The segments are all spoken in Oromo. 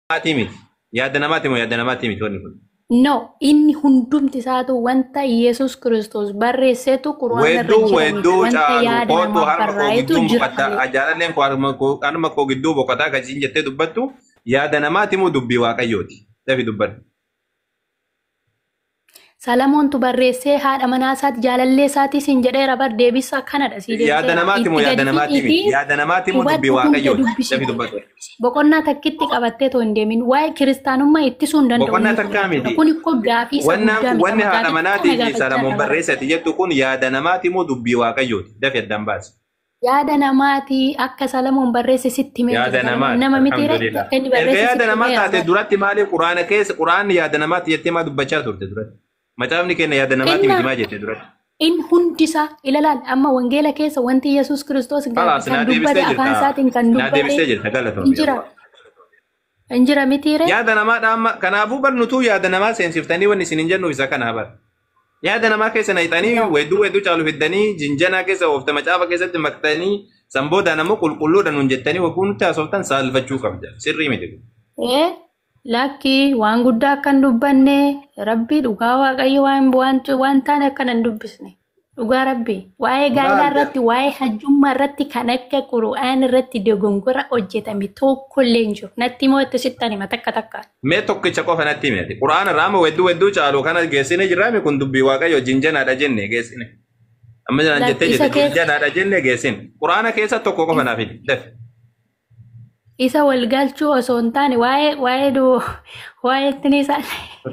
Namaatii miti. Yaada namaati moo yaada namaatii miti wanni kun? No, inni hundumti isaatu wanta Yesus Kiristoos barreessetu Qur'aana irra Weedduu jira miti. weedduu Wanta caalu yaada kootu namaa harma koo barraa'etu gidduu jira boqotaa malee. jaalalleen koo harma koo gidduu boqotaa akkasiin jettee dubbattu yaada namaati moo dubbii waaqayyooti? Dafi dubbadhu. Salamoontu barreessee haadha manaa isaati jaalallee isaatii siin jedheera bar deebisaa kanadha sii Yaada deebiseera. namaati moo Itti yaada gadi namaatii miti? fixiitii Yaada namaati moo dubbii hubadhu hunda waaqayyooti? dubbisi. Dafi dubbadhu. Boqonnaa takkitti qabattee too hin deemin. Waa'ee kiristaanummaa ittisuu hin danda'u Boqonnaa inni kun takkaa jechuudha. miti. Kun ikkoo gaafii isa Wanna guddaa miti. wanni Amma haadha gaafii xiqqoo na manaatii fi gaafachaa Salamoon jira bara. barreessati jettu kun yaada namaati moo dubbii waaqayyooti? Dafi addaan baasi. Yaada namaatii akka Salamoon barreesse sitti himeera. Yaada Salamoon namaati. nama mitiire Alhamdulillah. akka inni Erga barreesse yaada sitti namaa himeera taate bara. duratti maaliif quraana keessa quraanni yaada namaati jettee maa dubbachaa turte duratti? Macaafni keenya yaada namaati Inna miti maa jette duratti? in hundisaa ilaalaal amma wangeela keessa wanti Yesuus Kiristoos Khalaas kan naa dubbate deebistee afaan jirta. isaatiin kan Naa dubbate deebistee jirta hin galatoomii. jira. Hin jira mitiire. Yaada namaadha amma kanaafuu bar nutuu yaada namaa seensiftanii wanni isin hin jennuuf isa kanaa bar. Yaada namaa keessa naqxanii No. weedduu weedduu caalu fiddanii jinjanaa keessa oofte macaafa keessatti maktanii san boodaan ammoo qulqulluudha nuun jettanii wagguu nutti haasoftan saalfachuu qabda. Sirrii miti kun. Ee lakki waan guddaa akka hin dubbanne rabbi dhugaa waaqayyo waan waan waan taane akkana hin dubbisne. Dhugaa rabbi waa'ee gaa'elaa Maal irratti waa'ee hajjummaa irratti kan akka qura'aan irratti dogongora hojjetame tokkollee hin jiru. Natti immoo itti sittan hima takka takkaan. Mee tokkicha qofa natti himati. Quraana irraa amma weedduu weedduu caalu kana geessine jirraami kun dubbii waaqayyo jinjanaadha jenne geessine. Amma jiraan Lakki jettee isa jette keessa jinjanaadha jenne geessine. Quraana keessa tokko qofa naaf himi. Dafi. isa wal galchuu osoo hin taane waa'ee waa'ee duu waa'ee ittiin isaa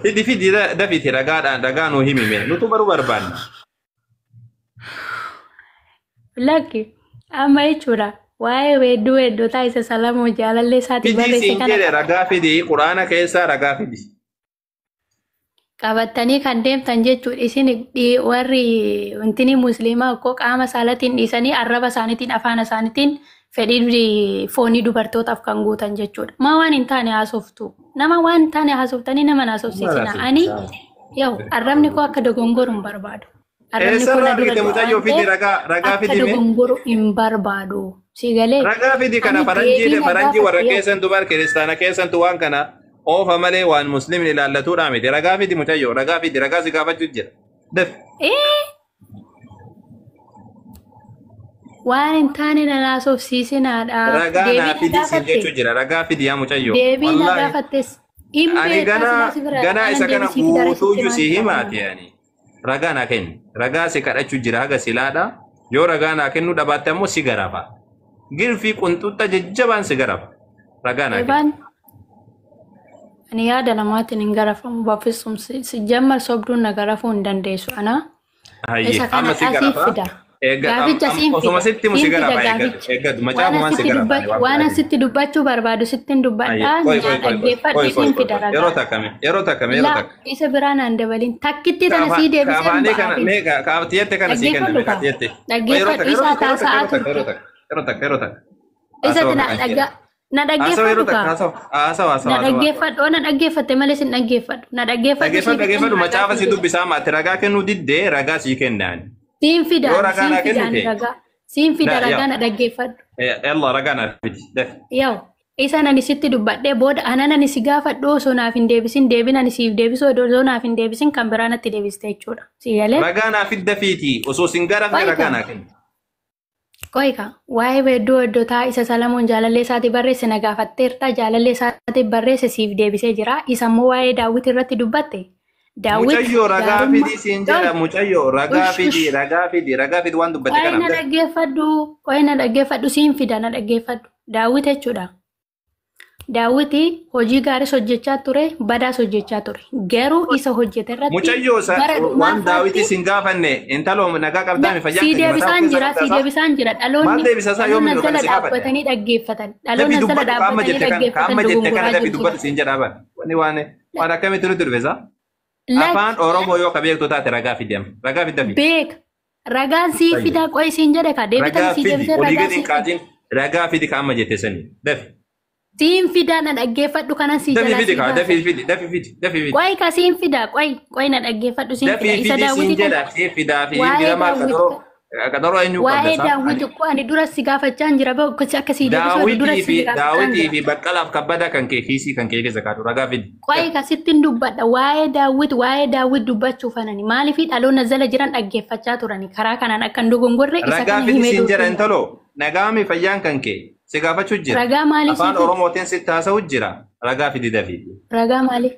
Fidi fidi dafiti ragaadhaan ragaa nuu himi mee nutu baruu barbaanna. Lakki amma jechuudha waa'ee weedduu weeddotaa isa Salamoon jaalallee isaatii Fidii barreesse siin kana jedhe ragaa fidi quraana keessaa ragaa fidi. qabattanii kan deemtan jechuudha. Isin warri wantini musliimaa koo qaama saalatiin dhiisanii arraba isaaniitiin afaan isaaniitiin fedhii foonii dubartootaaf kan guutan jechuudha. Maa waan hin taane haasoftu. Nama waan hin taane haasoftanii nama hin haasofsiisina. Ani yoo arrabni koo akka dogongoru hin barbaadu. Arrabni koo Eessarraa na dura argite du'a mucayyoo waan fidi ta'eef ragaa ragaa akka fidi mee? dogongoru hin barbaadu. Si galee Ragaa fidi kana ani faranjii deebii na faranjii warra gaafatte yoo keessantu bar kiristaana keessantu waan kana oofa malee waan muslimni ilaallatuudha miti. Ragaa fidi mucayyoo ragaa fidi ragaa si gaafachuu jira. Dafi. ee waan hin taane na haasofsiisinaadha. Ragaa Deebii naa na fidi siin gaafatte. jechuu jira. Ragaa fidi yaa mucayyoo. Deebii na Wallaahi. gaafattes hin Ani beektaa ganaa silaa si bira ganaa anan isa kana deebisii fidara sitti guutuuyyuu maal si jira himaati yani. Ragaa naa kenni. Ragaa si kadhachuu jira haga silaadha. Yoo ragaa naa kennuu dhabaatte ammoo si garafa. Girfii qunxuxxa jajjabaan si garafa. Ragaa naa kenni. Ebaan ani yaada namaatiin hin garafamu baffisum si jammar sobduun na garafuu hin dandeessu ana Hayyee isa amma si kana asiif garafa. fida Eegga gaaficha siin osuma fida sitti himu si siin fida garafa eeggatu gaaficha eeggatu waan macaafumaan si asitti garafa ani dubbachuu waan waan biraatiin. asitti dubbachuu barbaadu sittin Hayyee dubbadhaa qoy naa qoy qoy qoy qoy dhaggeeffadhu qoy siin qoy fida qoy yeroo ragaa takka mee yeroo takka mee yeroo laa takka. isa biraa naan dabalin takkitti tana sii deebiseen Kaafaanii kana ba'aafin mee kaaftiyyette kana sii kenna dhaggeeffadhu mee kaa kaaftiyyette. Qoy yeroo dhaggeeffadhu takka yeroo isaa takka yeroo taasa'aa takka yeroo turte takka yeroo takka yeroo takka Isa haasawa na kana dhagga na haasawa yeroo dhaggeeffadhu takka kaa. haasawa haasawa Na haasawa haasawa. dhaggeeffadhu na dhaggeeffatte malee sin dhaggeeffadhu. Na dhaggeeffadhu Dhaggeeffadhu sii fideen dhaggeeffadhu ragaa macaafa sii si fida. dubbisaa maati ragaa kennuu diddee ragaa sii kennaan. Siin Yoo fidaan ragaa siin naa fidaan kennite ragaa. Siin fida na ragaa yaa na dhaggeeffadhu. yalla ragaa naa fidi dafi. Yaw isa ani sitti dubbadhee booda anan ani si gaafadhu osoo naaf hin deebisin deebin ani siif deebisu osoo naaf hin deebisin kan biraa natti deebiste jechuudha. Si galee? Ragaa naa fidda fiiti osoo sin garafne ragaa Qoyka. naa kenni. Qoyka waa'ee weedduu weeddotaa isa Salamoon jaalallee isaatii barreesse na gaafatteerta jaalallee isaatii barreesse siif deebisee jira. Isa immoo waa'ee Daawit irratti dubbatte. Daawit Mucayyoo ragaa gaarummaa fidi siin jedha Qoy mucayyoo ragaa ush fidi ush ragaa fidi ragaa fidi waan dubbatte qoy kanaaf na dafi. dhaggeeffadhu qoy na dhaggeeffadhu siin fida na dhaggeeffadhu. Daawit jechuudha. Daawiti hojii gaariis hojjechaa ture badaas hojjechaa ture. Garuu isa hojjete irratti Mucayyoo bara waan dhumaa daawiti isaatti sin gaafanne intaloo nagaa qabdaami Na, fayyaa sii keenya mataa of deebisaan keessaa jira, qabdaa sii isaa? deebisaan jira. Maal Dhaloonni deebisa isaa dhaloonni yoom as nu kana jala si gaafadhe? dhaabbatanii dhaggeeffatan. Dafi Dhaloonni as jala dubbadhu ka amma dhaabbatanii jette kana ka dhaggeeffatan amma jette kana dogongoraa dafi jirtu. dubbadhu siin jedhaa bara. Wanni waan waan akkamitti nutti dhufe isaa? Afaan Lakki Oromoo yoo ka beektu taate ragaa fidi amma. Ragaa fidda fidi. beek ragaan sii Tayyib. fidaa qoy siin jedhe ka deebitan Ragaa sii fidi deebisee olii ragaa gadi hin sii fida. kaatin ragaa fidi ka amma jette sanii. Dafi. Siin fidaa na dhaggeeffadhu kanan sii Dafi jalaa fidi sii ka baasa. dafi fidi dafi fidi dafi fidi. Qoy ka siin fidaa qoy qoy na dhaggeeffadhu siin Dafi fida. Isa fidi siin daawwitii kana jedha si fidaa fi waa'ee fida maal daawwit qaxaroo Qaxaroo eenyuu qabda Waa'ee isaa? daawwiti koo ani dura si gaafachaa hin jira bahu akka si deebisuu dura Daawitii si fi gaafachaa hin daawitii jira. fi baqqalaaf kabbadaa kan kee kiisii kan kee keessa kaatu ragaa fidi. Qo'ee kasittiin dubbadha waa'ee daawwit waa'ee daawwit dubbachuuf anani maaliif dhaloonni jala jiran dhaggeeffachaa turani karaa kanaan akka hin dogongorre isa Ragaa kana fidi himee siin jedha dubbii. intaloo nagaami fayyaan kan kee si gaafachuu jira. Ragaa maalii Afaan siif fidi? Oromootiin sitti haasa'u jira. Ragaa fidi dafiiti. Ragaa maalii?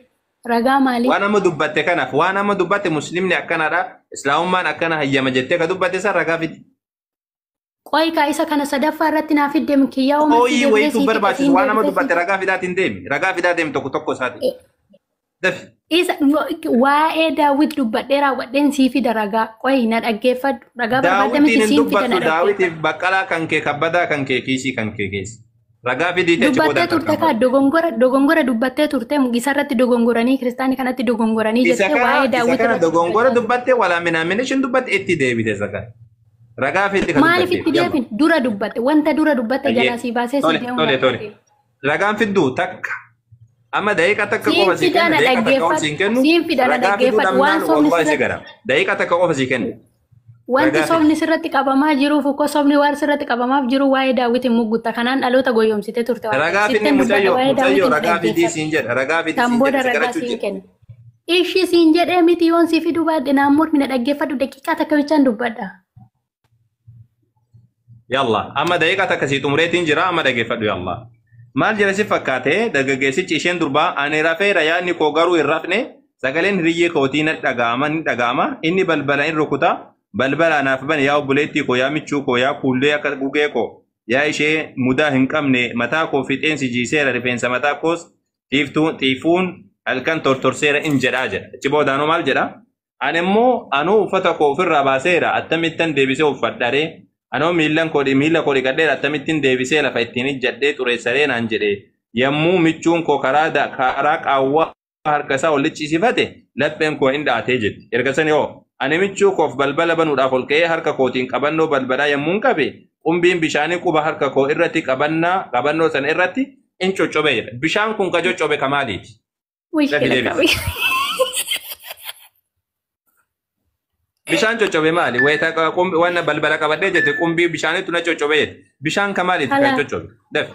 Ragaa maalii? Waan amma dubbatte kanaaf waan amma dubbatte muslimni akkanadha islaamummaan akkana hayyama jettee ka dubbatte san ragaa fidi. Qo'ee kaa isa kana sadaffaa irratti naaf fidde kiyyaa uumaa si Ooyii deebisee wayitu sii fida barbaachisu siin waan amma deebisee sii dubbatte ragaa fidaatiin deemi. Ragaa fidaa deemi tokko tokko isaati. Dafi. Isa waa'ee daawwit dubbadhee raawwadheen sii fida ragaa qo'ee na dhaggeeffadhu ragaa barbaadde Daawitiin miti hin siin fida na dubbattu daawitiif dhaggeeffadhu. baqqalaa kan kee kabbadaa kan kee kiisii kan kee keessa. Ragaa fidiitee achi Dubbattee boodaan turte kaa tarkaanfadhu. dogongora dogongora dubbattee turte isarratti dogongoranii kiristaanii kanatti dogongoranii Isa jettee kana waa'ee isa daawwit kana irratti dogongora dubbachaa turte. dubbatte walaa minaaminashin dubbatte itti deebite isa kana. Ragaa fidi ka Maaliif dubbatteef itti yamma. deebin dura dubbatte wanta dura dubbatte Ayyee. jalaa sii baasee sii Tole deemuu tole tole. barbaade. Ragaan fidduu takka. Amma daqiiqa takka Siin qofa sii fida kenna na daqiiqa takka ol siin dhaggeeffadhu kennu siin fida na ragaa fiduu dhaggeeffadhu waan dhabnaan sobni wallahi si sirratti gara. Daqiiqa takka qofa sii kenna. wanti Ragaa fidi. sobni sirratti qabamaa jiruuf ukkoo sobni waan sirratti qabamaaf jiru waa'ee daawwitiin muggutta kanaan dhaloota goyoomsitee turte waan ta'eef Ragaa fidni sittan dubbadha mucayyoo waa'ee mucayyoo daawwitiin ragaa fidii dhaggeeffadhu. siin jedha ragaa fidii Tan siin booda jedha si ragaa garachuu siin jira. kenna. Ishii siin jedhee miti yoon si fiduu baadhe naan mormi na dhaggeeffadhu daqiiqaa takka bichaan dubbadha. Yalla amma daqiiqa takka sii xumureetiin jira amma dhaggeeffadhu yalla. Maal jedha si fakkaate dargaggeessichi isheen durbaa ani rafeera yaadni koo garuu hin rafne sagaleen hiriyyee kootii na dhaga'ama ni dhaga'ama inni balbala in rukuta balbala anaaf bane yaa obboleettii koo yaa michuu koo yaa kuullee akka gugee koo yaa ishee mudaa hin qabne mataa koo fixeensi jiiseera rifeensa mataa koos tiiftuun tiifuun halkan tortorseera in jedhaa jedha. Achi boodaanuu maal jedha? Ani immoo anuu uffata koo ofirraa baaseera akkamittan deebisee uffadharee anoo miillan koo miila koo dhiqadheera akkamittiin deebisee lafa ittiin ijjadhee xureessaree naan jedhe yommuu michuun koo karaa karaa qaawwaa harka isaa ol liccisiifate lapheen koo hin dhaatee jetti. Erga sani hoo ani michuu koof balbala banuudhaaf ol ka'ee harka kootiin qabannoo balbalaa yommuun qabe qumbiin bishaanii quba harka koo irratti qabannaa qabannoo sana irratti in coccobe jedha. Bishaan kun ka coccobe ka maaliiti? Lafi Mushkila deebisi. qabi. Bishaan coccobe maali? Wayita wanna balbala qabadhee jette qumbii bishaaniitu na coccobe jette. Bishaan ka maaliiti kan Alaa coccobe? Dafi.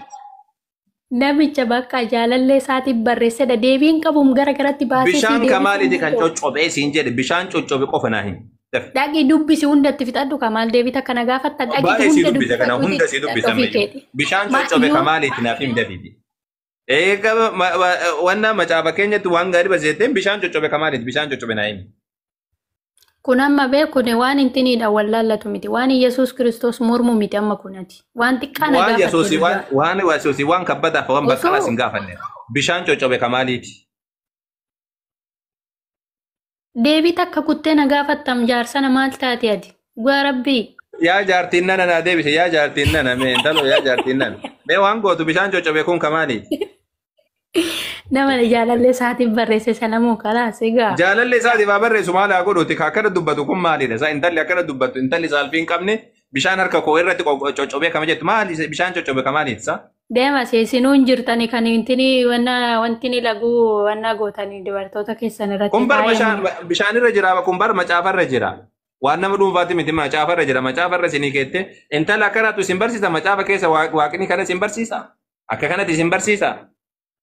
namicha bakka jaalallee isaatiif barreessedha. Deebiin qabuun gara garatti baasee sii Bishaan ka deebisuu maaliiti kan hin danda'u. coccobee siin jedhe bishaan coccobe qofa naa himi. Dafi. Dhaqii dubbisi hundatti fixadhu kamaal deebita kana gaafatta dhaqiitu Baay'ee sii hunda dubbisa kana dubbifadhuuti hunda sii fixadhu dubbisa ofii ammayyuu. keeti. Bishaan Ma coccobe ka yoo maaliiti naaf himi dafiiti. Eega wanna macaafa keenyatti waan gaarii barsiisetteen bishaan coccobe ka maaliiti bishaan coccobe naa himi. kun amma beekune waan intiniidha wallaallatu miti waan Yesuus Kiristoos mormu miti amma kunati waan xiqqaa na Waan gaafatte Yesuusii waan dhugaa. waan Yesuusii waan kabbadaaf waan baqqalaas Osoo hin gaafanne. Bishaan coccobe ka maaliiti? deebii takka kuttee na gaafattam jaarsana maal taate ati? Dhugaa rabbii. Yaa jaartiin nana naa deebise yaa jaartiin nana mee intalo yaa jaartiin nana. Mee waan gootu bishaan coccobe kun ka maaliiti? Nama jaalallee isaatiif barreesse sana moo kalaas egaa. Jaalalli isaatiif haa barreessu maal haa godhuuti ka akkana dubbatu kun maalidha? Isaa intalli akkana dubbattu intalli saalfii hin qabne bishaan harka koo irratti coccobee kama jettu maali bishaan coccobe ka maaliiti isaa? Deema seesinuu hin jirtani kan intini wanna wantini laguu wanna gootanii dubartoota keessan irratti Kun bar faaya bishaan mura. bishaan irra jira kun bar macaafarra jira. Waan nama dhuunfaatti miti macaafarra jira macaafarra isinii keette intala akkanaatu isin barsiisa macaafa keessa waaqni kana isin barsiisa akka kanatti isin barsiisa.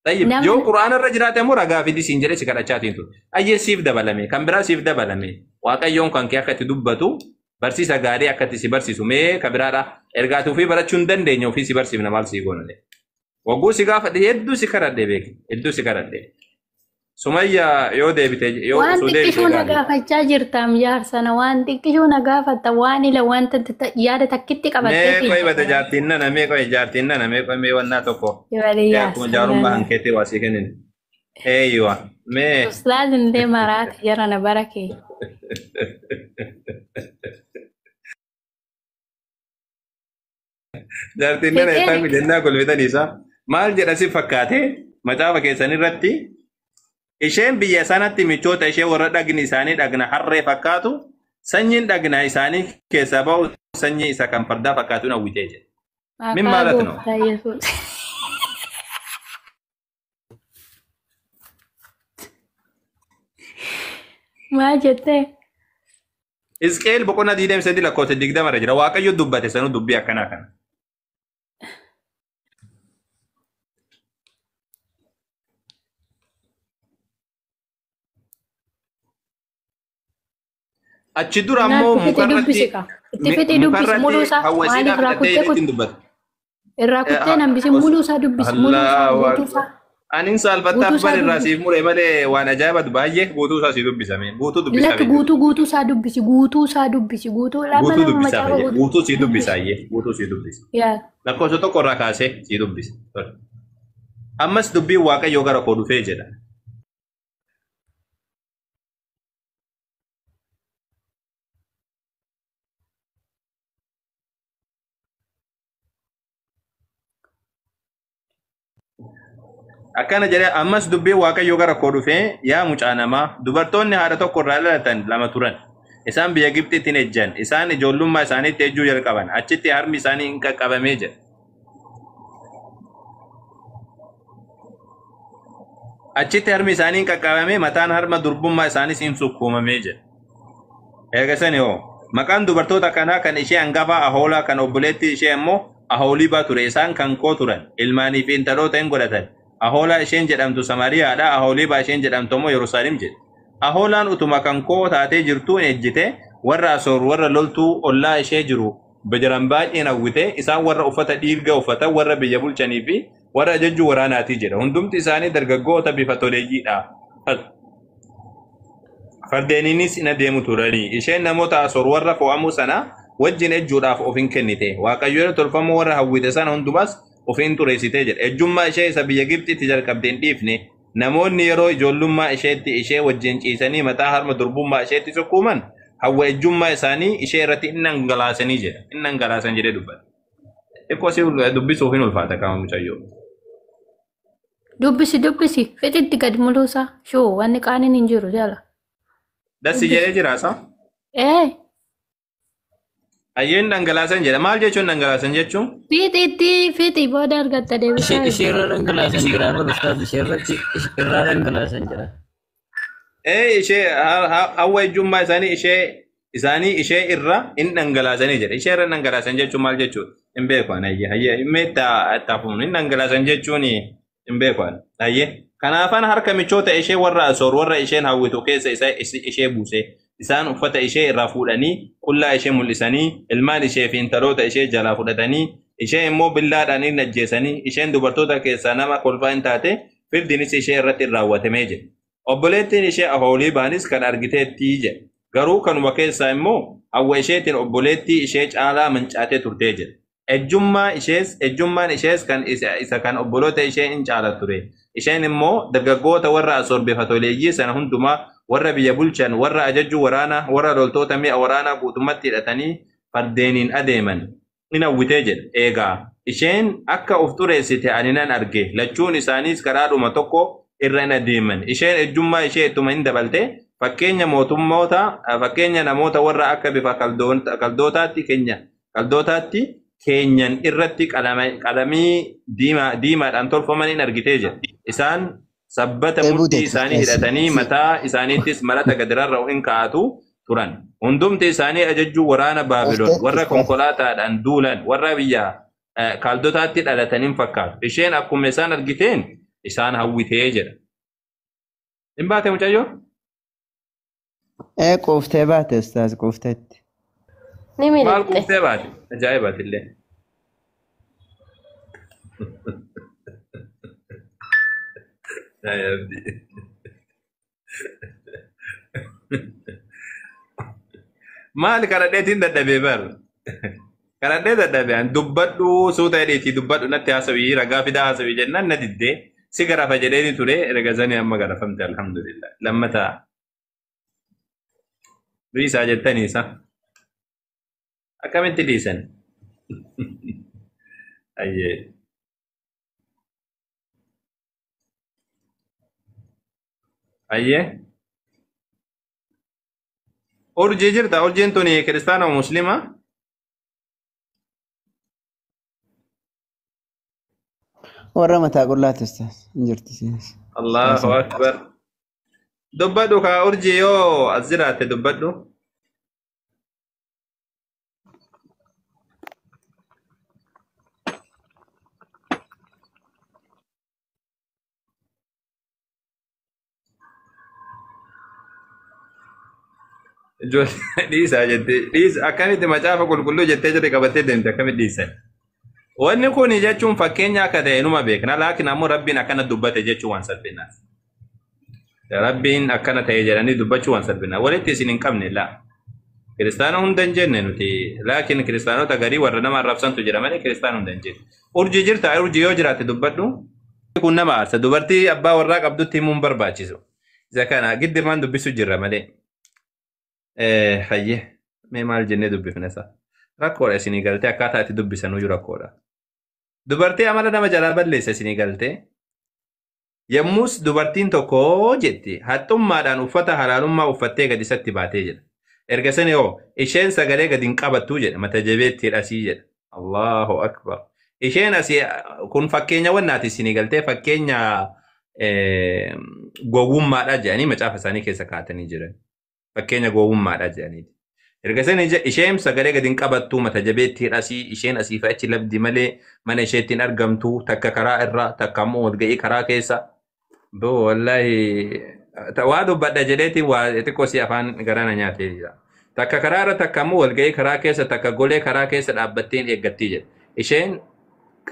Tayyib yoo Namni quraana irra jiraate immoo ragaa fidi siin jedhee si kadhachaatiin ture. Ayyee siif dabalame kan biraa siif dabalame waaqayyoon kan kee akka itti dubbatu barsiisa gaarii akka itti si barsiisu mee kan biraadha ergaati ofii barachuu hin dandeenye ofii si barsiifna maal sii goonale. Wagguu si gaafadhe hedduu si kadhadhe beeki hedduu si kadhadhe. Sumayya yoo deebite yoo waan osoo deebite xiqqishuu na gaariidha. gaafachaa jirtaam jaarsana waan xiqqishuu na gaafatta waan ila wanta yaada takkitti qabattee Mee qoy bada fiigda. jaartiin nana mee qoy jaartiin nana mee qoy mee wannaa tokko yaa akkuma jaarummaa Yaasana. hankeetii waa sii kennin. Eeyyuwa mee Ustaaz illee maraate jarana bara kee. Jaartiin nana Fiqir jettaan jennaa kolfitan isaa maal jedha si fakkaate macaafa keessan irratti isheen biyya sanatti michoota ishee warra dhagni isaanii dhagna harree fakkaatu sanyiin dhagna isaanii keessaa ba'u sanyii isa kan fardaa fakkaatuun hawwitee jedhe. Min maqaa maalat no? gooftaa Yesuus. Maal jettee? Hisqeel boqonnaa 23 lakkoofsa 20 irra jira. Waaqayyo dubbate sanuu dubbii akkanaa kana. Achi dura ammoo Itti fixee dubbisi mukarratti kaa. Itti fixee dubbisi muluu isaa hawwasiidhaaf maaliif irraa hidhattee kuttee ittiin dubbata. irraa kuttee nambisi muluu isaa dubbisi muluu isaa Allahu guutuu isaa. Akbar. Anin saalfattaaf Guutuu isaa bar irraa dubbisi. siif mure malee waan ajaa'ibatu baay'ee guutuu isaa si dubbisame. Guutuu Lakki dubbisame. guutuu guutuu isaa dubbisi guutuu isaa dubbisi guutuu lama Guutuu lama dubbisaa macaafa fayyada. guutuu Guutuu si dubbisi. dubbisa ayyee. Guutuu si dubbisa. Yaa. Lakkoofsa tokko irraa kaasee si dubbisa. Tole. Ammas dubbiin Waaqayyoo gara koo dhufee jedha. Akkana jedhee ammas dubbiin Waaqayyoo gara koo dhufee yaa mucaa namaa dubartoonni haadha tokko irraa dhalatan lama turan. Isaan biyya Gibxitti hin ejjan. Isaan ijoollummaa isaaniitti ejjuu jalqaban. Achitti harmi isaanii hin qaqqabamee jedha. Achitti harmi isaanii hin qaqqabamee mataan harma durbummaa isaaniis hin sukkuumamee jedha. Erga sani hoo maqaan dubartoota kanaa kan ishee hangafaa Ahoolaa kan obboleettii ishee immoo Ahoolibaa ture. Isaan kan koo turan. Ilmaanii fi intaloota hin godhatan. Ahoolaa isheen jedhamtu Samaariyaadha. Ahoolibaa isheen jedhamtu immoo Yerusaalem jedhe. Ahoolaan utuma kan koo taatee jirtuu hin ejjite warra Asoor warra loltuu ollaa ishee jiru jiran baay'een hawwite isaan warra uffata dhiilga uffatan warra biyya bulchanii fi warra ajajjuu waraanaatii jedha. Hundumti isaanii dargaggoota bifa toleeyyiidha. Fardeeniinis in adeemu turanii. Isheen namoota Asoor warra fo'amuu sana wajjin ejjuudhaaf of hin kennite. Waaqayyoon tolfamuu warra hawwite sana hundumaas of hin xureessite jedha. Ejjummaa ishee isa biyya Gibxitti jalqabde hin dhiifne. Namoonni yeroo ijoollummaa isheetti ishee wajjin ciisanii mataa harma durbummaa isheetti sukkuuman hawwa ejjummaa isaanii ishee irratti hin dhangalaasanii jedha. Hin dhangalaasan jedhee dubbata. Xiqqoo si dubbisuuf hin ulfaata qaama mucayyoo. Dubbisi dubbisi fixitti gad muluu isaa shuu wanni qaaniin hin jiru jala. Dassi jedhee jira isaa. Ee Hayyeen dhangalaasan jedha. Maal jechuun dhangalaasan jechuun? fixitti fixi booda argatta deebisaa. Ishee irra dhangalaasan jira bara ustaaz ishee irratti irraa dhangalaasan jira. Ee ishee hawwa ejjummaa isaanii ishee isaanii ishee irra hin dhangalaasanii jedha. Ishee irra hin dhangalaasan jechuun maal jechuudha? Hin beeku ani hayyee hayyee hin meettaafuun hin dhangalaasan jechuun hin beeku ani hayyee. Kanaafan harka michoota ishee warra Asoor warra isheen hawwitu keessa isa ishee buuse. Isaan uffata ishee irraa fuudhanii qullaa ishee mul'isanii ilmaan ishee fi intaloota ishee jalaa fudhatanii ishee immoo billaadhaan hin ajjeesanii isheen dubartoota keessaa nama kolfaa hin taate firdiinis ishee irratti hin raawwatamee jedha. Obboleettiin ishee Ahoolibaanis kan argiteetti jedha. Garuu kanuma keessaa immoo hawwa isheetiin obboleettii ishee caalaa mancaatee turtee jedha. Ejjummaa ishees ejjummaan ishees kan isa kan obboloota ishee hin caala ture. Isheen immoo dargaggoota warra Asoor bifa toleeyyii sana hundumaa warra biyya bulchan warra ajajjuu waraanaa warra loltoota mi'a waraanaa guutummaatti hidhatanii fardeeniin adeeman in hawwitee jedha. Eegaa isheen akka of xureessite ani nan arge lachuun isaaniis karaadhuma tokko irra hin adeeman. Isheen ejjummaa ishee ittuma hin dabalte fakkeenya mootummoota fakkeenya namoota warra akka bifa kaldootaatti keenya kaldootaatti keenyan irratti qalamii diimaadhaan tolfaman hin argitee jira. Isaan sabbata murtii isaanii hidhatanii mataa isaaniittis marata gadi rarra'u hin kaa'atu turan. Hundumti isaanii ajajjuu waraana Baabilon warra konkolaataadhaan duulan warra biyya kaaldotaatti dhalatan hin fakkaatu. Isheen akkuma isaan argiteen isaan hawwitee jedha. Hin baate mucayyoo? Ee quuftee baate ustaaz quufteetti. Ni Maal miliqxe. quuftee baate? Ajaa'ibaati illee. Maal kadhadheetiin dadhabee bar? Kadhadhee dadhabee an dubbadhu suuta jedheetii dubbadhu natti haasawii ragaa fidaa haasawii jennaan na diddee si garafa jedheeni ture erga sanii amma garafamte alhamdulillah. Lammataa dhiisaa jettanii isa akkamitti dhiisan? Ayyee. Ayyee. Urjii jirta urjiin tuni kiristaana moo musliima? Warra mataa qullaati ustaaz hin jirti isiinis. Allahu akbar. Dubbadhu kaa urjii yoo as jiraatte dubbadhu. Ijoollee dhiisaa jettee dhiisa akkamitti macaafa qulqulluu jettee jirti qabattee deemte akkamitti dhiisan. Wanni kun jechuun fakkeenya akka ta'e numa beekna laakiin ammoo rabbiin akkana dubbate jechuun waan salphinaaf. Rabbiin akkana ta'e jedhanii dubbachuu waan salphinaaf. Walitti isin hin qabne laa. Kiristaana hunda hin jenne nuti laakiin kiristaanota garii warra nama arrabsantu jira malee kiristaana hunda hin jenne. Urjii jirta urjii yoo jiraatte dubbadhu. Kun nama aarsa dubartii abbaa warraa qabdutti himuun barbaachisu. Isa kana giddirmaan dubbisu jirra malee. Hayyee mee maal jennee dubbifna isa. Rakkoodha isinii galtee akkaataa itti dubbisanuyyuu rakkoodha. Dubartii amala nama jalaa balleessa isinii galtee. Yommus dubartiin tokko jetti haxxummaadhaan uffata halaalummaa uffattee gadi isatti baatee jedha. Erga sani hoo isheen sagalee gadi hin qabattuu jedha mata jabeettii asii jedha. Allahu akbar. Isheen asii kun fakkeenya wannaati isinii galtee fakkeenya gowwummaadha jedhanii macaafa isaanii keessa kaatanii jiran. Fakkeenya gowwummaadha jedhaniiti. Erga sani isheen sagalee gadi hin qabattuu mata jabeettii asii isheen asii fi achi labdi malee mana isheetti hin argamtu takka karaa irra takka ammoo walga'ii karaa keessa. Boo wallahi waa dubbadha jedheeti waa xiqqoo si afaan garaana nyaatee jira. Takka karaa irra takka ammoo walga'ii karaa keessa takka golee karaa keessa dhaabbattee hin eeggattii jedha. Isheen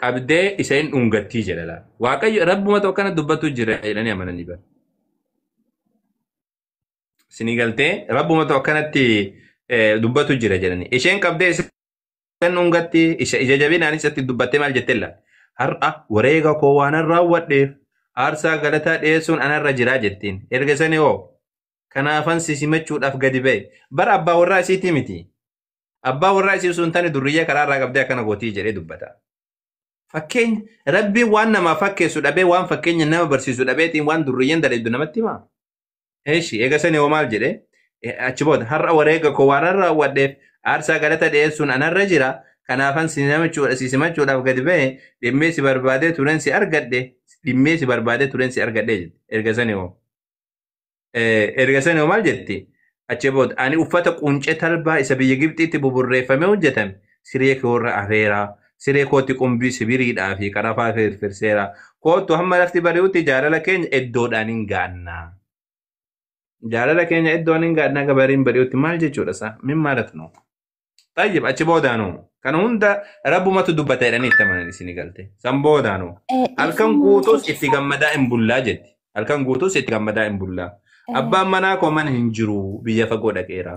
qabdee isheen dhungattii jedha laata. Waaqayyo rabbuma tokko kana dubbatu jira jedhanii amananii bara. Isinii galtee rabbuma tokko kanatti dubbatu jira jedhanii. Isheen qabdee isheen dhungatti ija jabinaan isatti dubbattee maal jettee laata? Har'a wareega koo waanan raawwadheef aarsaa galataa dhiyeessuun anarra jiraa jettiin. Erga sani hoo kanaafan si simachuudhaaf gadi ba'e. Bara abbaa warraa isiitii miti. Abbaa warraa isii osoo hin taane durriyyee karaa irraa qabdee akkana gootii jedhee dubbata. Fakkeenya rabbiin waan namaa fakkeessu dhabee waan fakkeenya nama barsiisu dhabeetiin waan durriyyeen dalaydu namatti himaa. Eeshi eega sani hoo maal jedhee achi booda har'a wareega koo waan raawwadheef aarsaa galata dhiyeessuun anarra jira. Kanaafan si simachuudhaaf gadi ba'e dhimmee si barbaadee turen si argadhe dhimmee si barbaadee turen si argadhe jette. Erga sani hoo. Erga sani hoo maal jetti? Achi booda ani uffata quncee talbaa isa biyya Gibxiitti buburreeffamee hojjetame siree koo irra afeeraa siree kootti qumbii sibiriidhaa fi qarafaa firfirseera. Kootu hamma lafti bari'utti jaalala keenya iddoodhaan hin gaannaa. Jaalala keenya iddoon hin gaannaa gabariin bari'utti maal jechuudha isaa? Min maalat noo? Tayyib achi boodaanoo kana hunda rabbumatu dubbata jedhanii itti amanan isinii galte. San boodaanoo halkan guutuus itti gammadaa hin bullaa jetti. Halkan guutuus itti gammadaa hin bullaa. Abbaan manaa koo mana hin jiru biyya fagoo dhaqeera.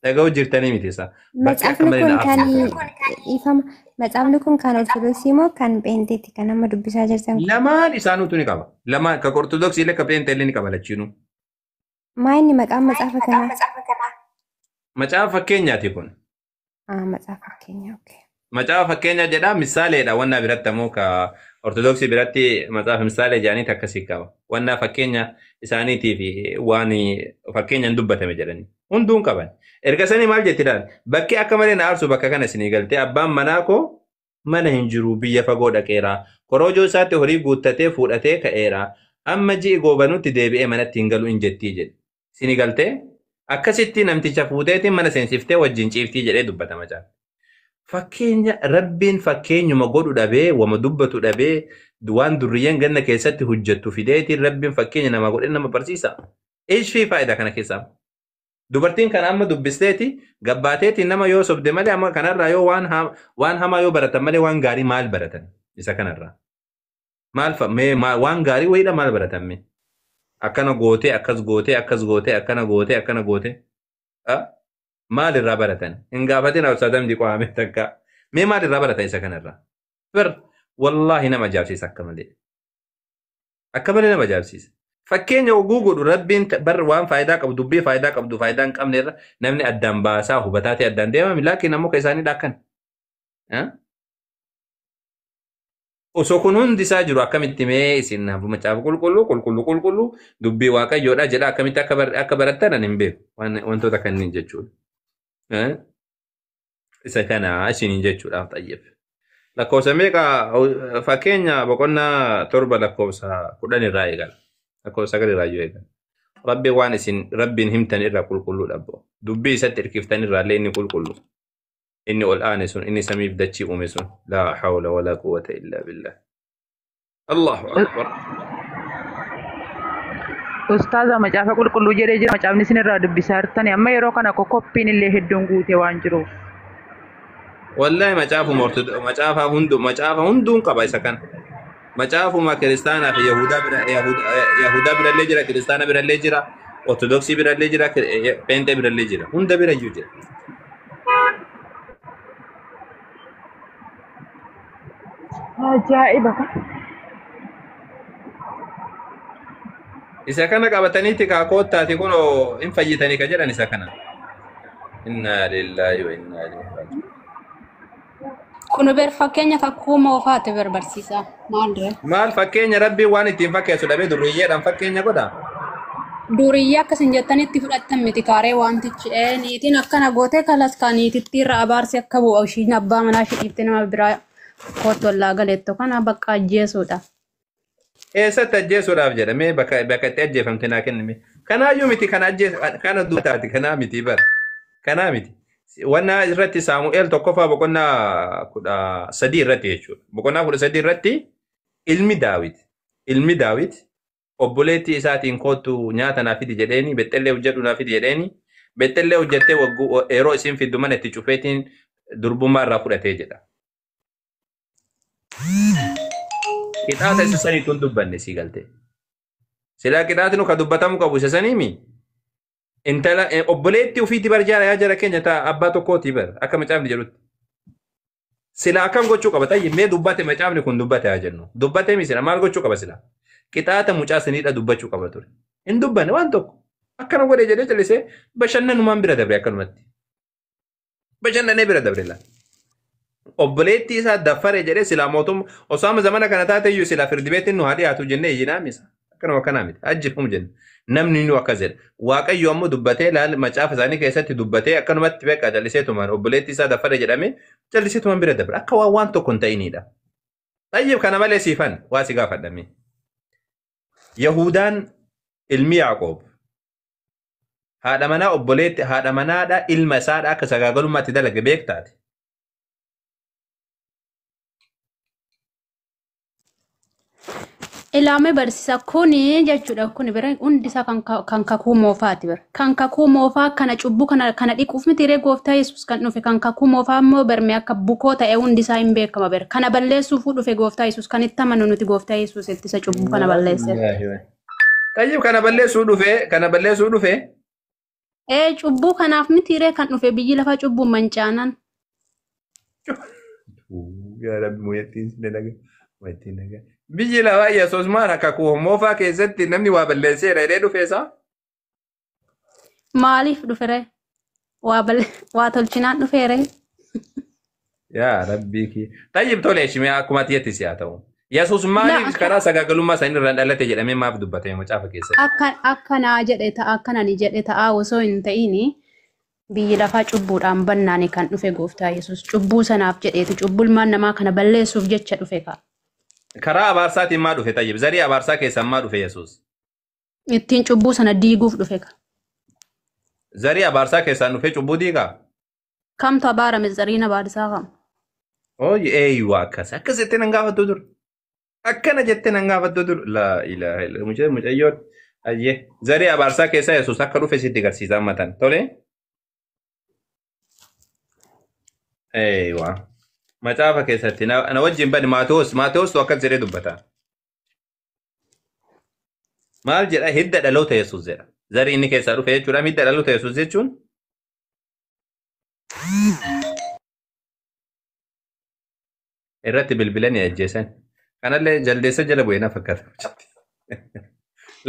Dhaga'u jirtanii miti isaa. Bakki akka Macaafni malee kun na kan aarsa. ifama. Macaafni kun kan Ortodoksii moo kan Pheenxeeti kan amma dubbisaa jirtan kun? Lamaan isaanuutu ni qaba. Lamaan kan Ortodoksii illee kan Pheenxee illee ni qaba lachiinuu. Maa inni maqaan macaafa kanaa? Macaafa fakkeenyaati kun. Ah, macaafa fakkeenyaa. Okay. Macaafa fakkeenya jedha misaaleedha wannaa biratti ammoo ka Ortodoksii biratti macaafa misaalee jedhanii akkasii qaba. Wannaa fakkeenya isaaniitii fi waan fakkeenyaan dubbatame jedhanii hunduun qaban. Erga sanii maal jetti ilaali? Bakki akka malee na aarsu bakka kana isinii galtee abbaan manaa koo mana hin jiru biyya fagoo dhaqeera. Korojoo isaatti horii guuttatee fuudhatee ka'eera. Amma ji'i goobanutti deebi'ee manatti hin galu hin jettii jedhe. Isinii galtee akkasitti namticha fuuteetiin mana seensiftee wajjin ciiftii jedhee dubbata macaafa. Fakkeenya rabbiin fakkeenyuma godhu dhabee wama dubbatu dhabee waan durriyyeen ganna keessatti hojjettu fideetiin rabbiin fakkeenya namaa godhee nama barsiisa. Ishii faayidaa kana keessaa. Dubartiin kana amma dubbisteeti gabbaateetiin nama yoo sobde malee amma kanarraa yoo waan hamaa yoo baratan malee waan gaarii maal baratan isa kanarraa. Maal mee waan gaarii wayiidha maal baratan mee? Akkana gootee akkas gootee akkas gootee akkana gootee akkana gootee. Maal irraa baratan? Hin gaafatin Ustaaz Hamdi qo'ame takka. Mee maal irraa baratan isa kanarraa? Bir wallaahi nama ajaa'ibsiisa akka malee. Akka malee nama ajaa'ibsiisa. Fakkeenya oguu godhu rabbiin bar waan faayidaa qabu dubbii faayidaa qabdu faayidaa hin qabne irra namni addaan baasaa hubataa ta'e addaan deemame laakiin ammoo kan isaanii dhaakkan. Osoo kun hundi isaa jiru akkamitti mee isin macaafa qulqulluu qulqulluu qulqulluu dubbii waaqayyoodha jedha akkamitti akka barattan ani hin beeku wantoota kanneen jechuudha. Isa kana isiniin jechuudhaaf xayyeef. Lakkoofsa meeqa fakkeenya boqonnaa 7 lakkoofsa 10 irraa eegala. Lakkoofsa 9 irraa yoo eegala. Rabbi waan isin rabbiin himtan irraa qulqulluudha abbo. Dubbii isatti hirkiftan irraa illee inni qulqullu. Inni ol aane sun inni samiif dachii uume sun. Laa hawla walaa quwwata illaa billah. Allahu akbar. Ustaaza macaafa qulqulluu jedhee jira. Macaafni isin irraa dubbisaa jirtani. Amma yeroo kana kokkoppiin illee hedduun guutee waan jiruuf. Wallahi macaafuma macaafa hundu macaafa hunduun qaba isa kana. Macaafuma kiristaanaa fi Yahudaa bira Yahudaa birallee jira, kiristaana birallee jira, Ortodoksii birallee jira, Pheenxee birallee jira. Hunda bira iyyuu jira. Ajaa'iba! Isa kana qabataniiti kaa koottaati kunoo hin fayyitanii ka jedhan isa kana. Innaa lillaahi wa innaa ilaihi raaji'uun. Kun ber fakkeenya kakuu moofaati ber barsiisaa. Maal dire? Maal fakkeenya rabbiin waan ittiin fakkeessu dhabee durriyyeedhaan fakkeenya godha? Duriyyee akkasin jettanitti fudhattan miti kaaree wantichi. Ee niitiin akkana gootee kalas ka niititti irra abaarsi akka bu'u ishiin abbaa manaa ishee dhiiftee nama biraa kootti ollaa galeetto kana bakka ajjeesuudha. Eessatti ajjeesuudhaaf jedhamee bakka bakka itti ajjeefamte naa kennime. Kanaayyuu miti kana ajjees kana duutaati kanaa miti bara. Kanaa miti. Wanna irratti Saamu'eel tokkoffaa boqonnaa 13 irratti jechuudha. Boqonnaa 13 irratti ilmi Daawit ilmi Daawit obboleettii isaatiin kootu nyaata naa fidi jedheeni bexxellee hojjedhu naa fidi jedheeni bexxellee hojjettee wagguu yeroo isiin fiddu mana itti cufeetiin durbummaa irraa fudhatee jedha. Qixaata isa saniitu hin dubbanne sii galtee. Silaa qixaatni ka dubbatamu qabu isa saniimi. Intala obboleettii ofiitii bar jaara yaa jara keenya ta'a abbaa tokkootii bar akka macaafni jedhutti. Silaa akkam gochuu qaba tayyi mee dubbate macaafni kun dubbate haa jennu. Dubbate mi sila maal gochuu qaba sila? Qixaata mucaa saniidha dubbachuu qaba ture. Hin dubbanne waan tokko. Akkana godhe jedhee callisee bashannanumaan bira dabre akkanumatti. Bashannanee bira dabre laa. Obboleettii isaa daffare jedhee silaa mootummaa osoo amma zamana kana taate iyyuu silaa firdi beetiin nu haa dhiyaatu jennee iyyinaa misa. Akkanuma akkanaa miti. Ajjeefamu jenna. Namni nu akkas jedha. Waaqayyo ammoo dubbatee laal macaafa isaanii keessatti dubbatee akkanumatti beekaa callisee tumaan obboleettii isaa daffare jedhamee callisee tumaan bira dabre. Akka waan waan tokko hin ta'inidha. Tayyib kana malee siifan waa si gaafadhame. Yahudaan ilmi Yaaqoob haadha manaa obboleetti haadha manaadha ilma isaadha akka sagaagalummaatti dalage beektaati. Ilaame barsiisa kuni jechuudha kuni bira hundi isaa kan kakuu moofaati bira. Kan kakuu moofaa kana cubbuu kana kana dhiquuf miti ree gooftaa Yesuus kan dhufe kan kakuu moofaa immoo barmee akka bukoo ta'e hundi isaa hin beekama bira. Kana balleessuufuu dhufe gooftaa Yesuus kan itti amanu nuti gooftaa Yesuus ittisa cubbuu kana balleesseef. Tayyib kana balleessuu dhufe kana balleessuu dhufe. Ee cubbuu kanaaf miti ree kan dhufe biyyi lafa cubbuun mancaanan. Yaa Rabbi moyattiin si dalaga moyattiin nagaa. Biyyi lafaa Yesuus maal akka moofaa keessatti namni waa balleesseera jedhee dhufe isaa? Maaliif dhufe ree? Waa tolchinaan dhufee ree? Yaa Rabbii kiyya. Tayyib tole ishimee akkuma ati si haa ta'u. Yesuus maaliif karaa sagaagalummaa isaanii irraan dhalate jedhamee maaf dubbate macaafa keessatti? Akka akkanaa jedhe ta'a akkanani jedhe ta'a osoo hin ta'ini biyyi lafaa cubbuudhaan bannaani kan dhufe gooftaa Yesuus cubbuu sanaaf jedheeti cubbuu ilmaan namaa kana balleessuuf jecha dhufe ka. Karaa abaarsaatiin maa dhufe Tayyib? Zarii abaarsaa keessaan maa dhufe Yesuus? Ittiin cubbuu sana diiguuf dhufe ka. Zarii abaarsaa keessaan dhufee cubbuu diigaa? Kamtu abaarame zariin abaarsaa kam? Ooyi eeyyuu akkas akkas jettee nan gaafattu dur. Akkana jettee nan gaafattu dur. Laa ilaaha illa mucayyoon mucayyoon ayyee zarii abaarsaa keessaa Yesuus akka dhufe sitti agarsiisa amma tan tole. Eeyyuu macaafa keessatti na wajjin bani Maatewos Maatewos akkas jedhee dubbata. Maal jedha hidda dhaloota Yesuus jedha. Zarii inni keessaa dhufe jechuudha hidda dhaloota Yesuus jechuun. Irratti bilbilanii ajjeesan. Kanallee jaldeessa jala bu'ee na fakkaata.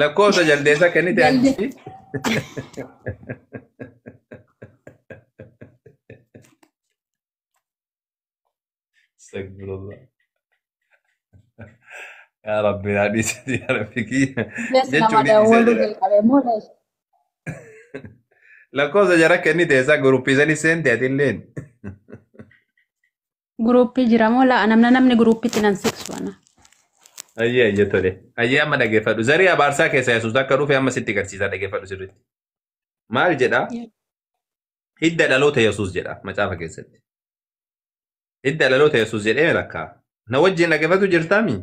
Lakkoofsa jaldeessa kennite achi. Astagfirullah. Yaa Rabbi naa dhiisi yaa Rabbi kiyya. Jechuun nama jalqabe moo Lakkoofsa jara kennite isaa guruppii sanii seente atilleen. Guruppii jira moo laa namna namni guruppiitti nan siqsu ana. Ayyee ayyee tole. Ayyee amma dhageeffadhu. Zarii abaarsaa keessa Yesuus akka dhufe amma sitti agarsiisa dhageeffadhu sirriitti. Maal jedhaa? Hidda dhaloota Yesuus jedha macaafa keessatti. Hidda dhaloota Yesuus jedhee rakkaa. Na wajjin dhageeffatu jirtaami?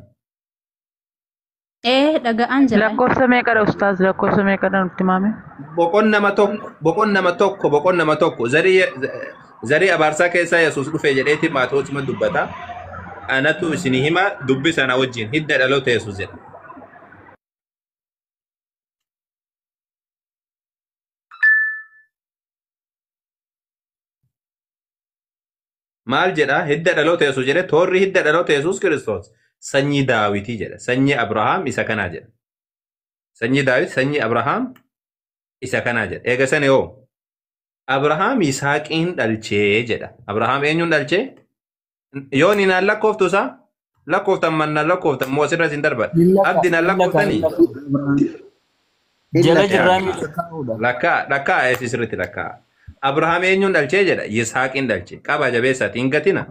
Dhaga'aan jira. Lakkoofsa meeqadha ustaaz? Lakkoofsa meeqadha nutti himame? Boqonnama tokko, boqonnama tokko, boqonnama tokko. Zarii abaarsaa keessaa Yesuus dhufe jedheeti Maatewosuma dubbata. Anatu isinii hima dubbi sana wajjin hidda dhaloota Yesuus jedha. Maal jedha? Hidda dhaloota Yesuus jedhe toorri hidda dhaloota Yesuus Kiristoos sanyii Daawitii jedha. Sanyii Abrahaam isa kanaa jedha. Sanyii Daawit sanyii Abrahaam isa kanaa jedha. Eega sana yoo Abrahaam Yisaaqiin dhalchee jedha. Abrahaam eenyuun dhalchee? Yoo ni naan lakkooftu isaa lakkooftan mannaan lakkooftan moo asirra isin darba. Abdi naan lakkoftanii? Jala jirraa miidhagina. Lakkaa lakkaa eessi sirriitti lakkaa. Abrahaam eenyuun dhalchee jedha? Yisaaqiin dhalche. Qaba jabeessaati hin gatina.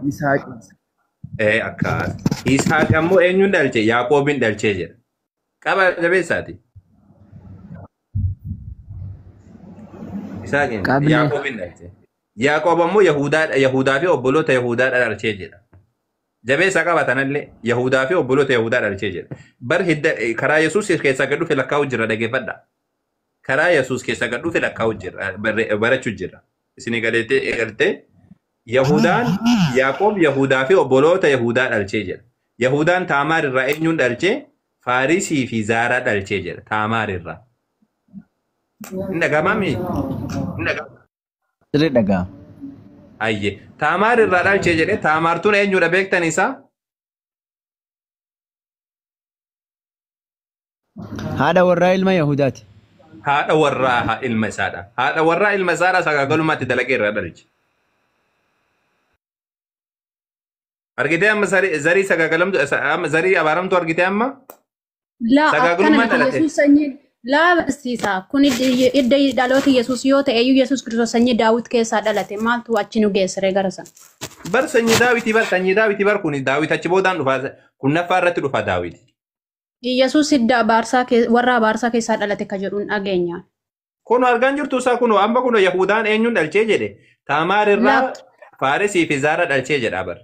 Ee akkas. Yisaaq ammoo eenyuun dhalche? Yaaqoobiin dhalchee jedha. Qaba jabeessaati. Yisaaqiin Qabne. Yaaqoobiin dhalche. Yaaqoob ammoo Yahudaa fi obboloota Yahudaa dhalchee jedha. Jabeessa qaba tanallee Yahudaa fi obboloota Yahudaa dhalchee jedha. Bar hidda karaa Yesuus keessaa gad dhufe lakkaa'u jira dhaggeeffadha. Karaa Yesuus keessaa gad dhufe lakkaa'u jira barachuu jira. Isinii galtee Yahudaan Yaaqoob Yahudaa fi obboloota Yahudaa dhalchee jedha. Yahudaan Taamaar irraa eenyuun dhalchee? Faarisii fi Zaaraa dhalchee jedha Taamaar irraa. Hin dhaga'amamii? Hin dhaga'amu. Sirrii dhaga'ama. Ayye. Taamaar irraa dhalchee jedhe Taamaartuun eenyudha beektan isaa? Haadha warraa ilma Yahudaati. Haadha warraa ilma isaadha. Haadha warraa ilma isaadha sagaagalummaatti dalagee irraa dhalche. Argitee amma zarii sagaagalumtu amma zarii abaaramtu argitee amma? Laa akkana Sagaagalummaan miti dhalate. Yesuus sanyii laa barsiisa. Kun hidda dhaloota Yesuus yoo ta'e iyyuu Yesuus Kiristoos sanyii Daawit keessaa dhalate maaltu achi nu geessire gara sana? Bar sanyii Daawitii bar sanyii Daawitii bar kun Daawit achi boodaan dhufa kunnaffaa irratti dhufa Daawit. Yesuus hidda abaarsaa warra abaarsaa keessaa dhalate ka jedhuun dhageenya. Kun argaan jirtu isaa kun amma kun Yahudaan eenyuun dhalchee jedhe Taamaar irraa Faaresii fi Zaaraa dhalchee jedha bar.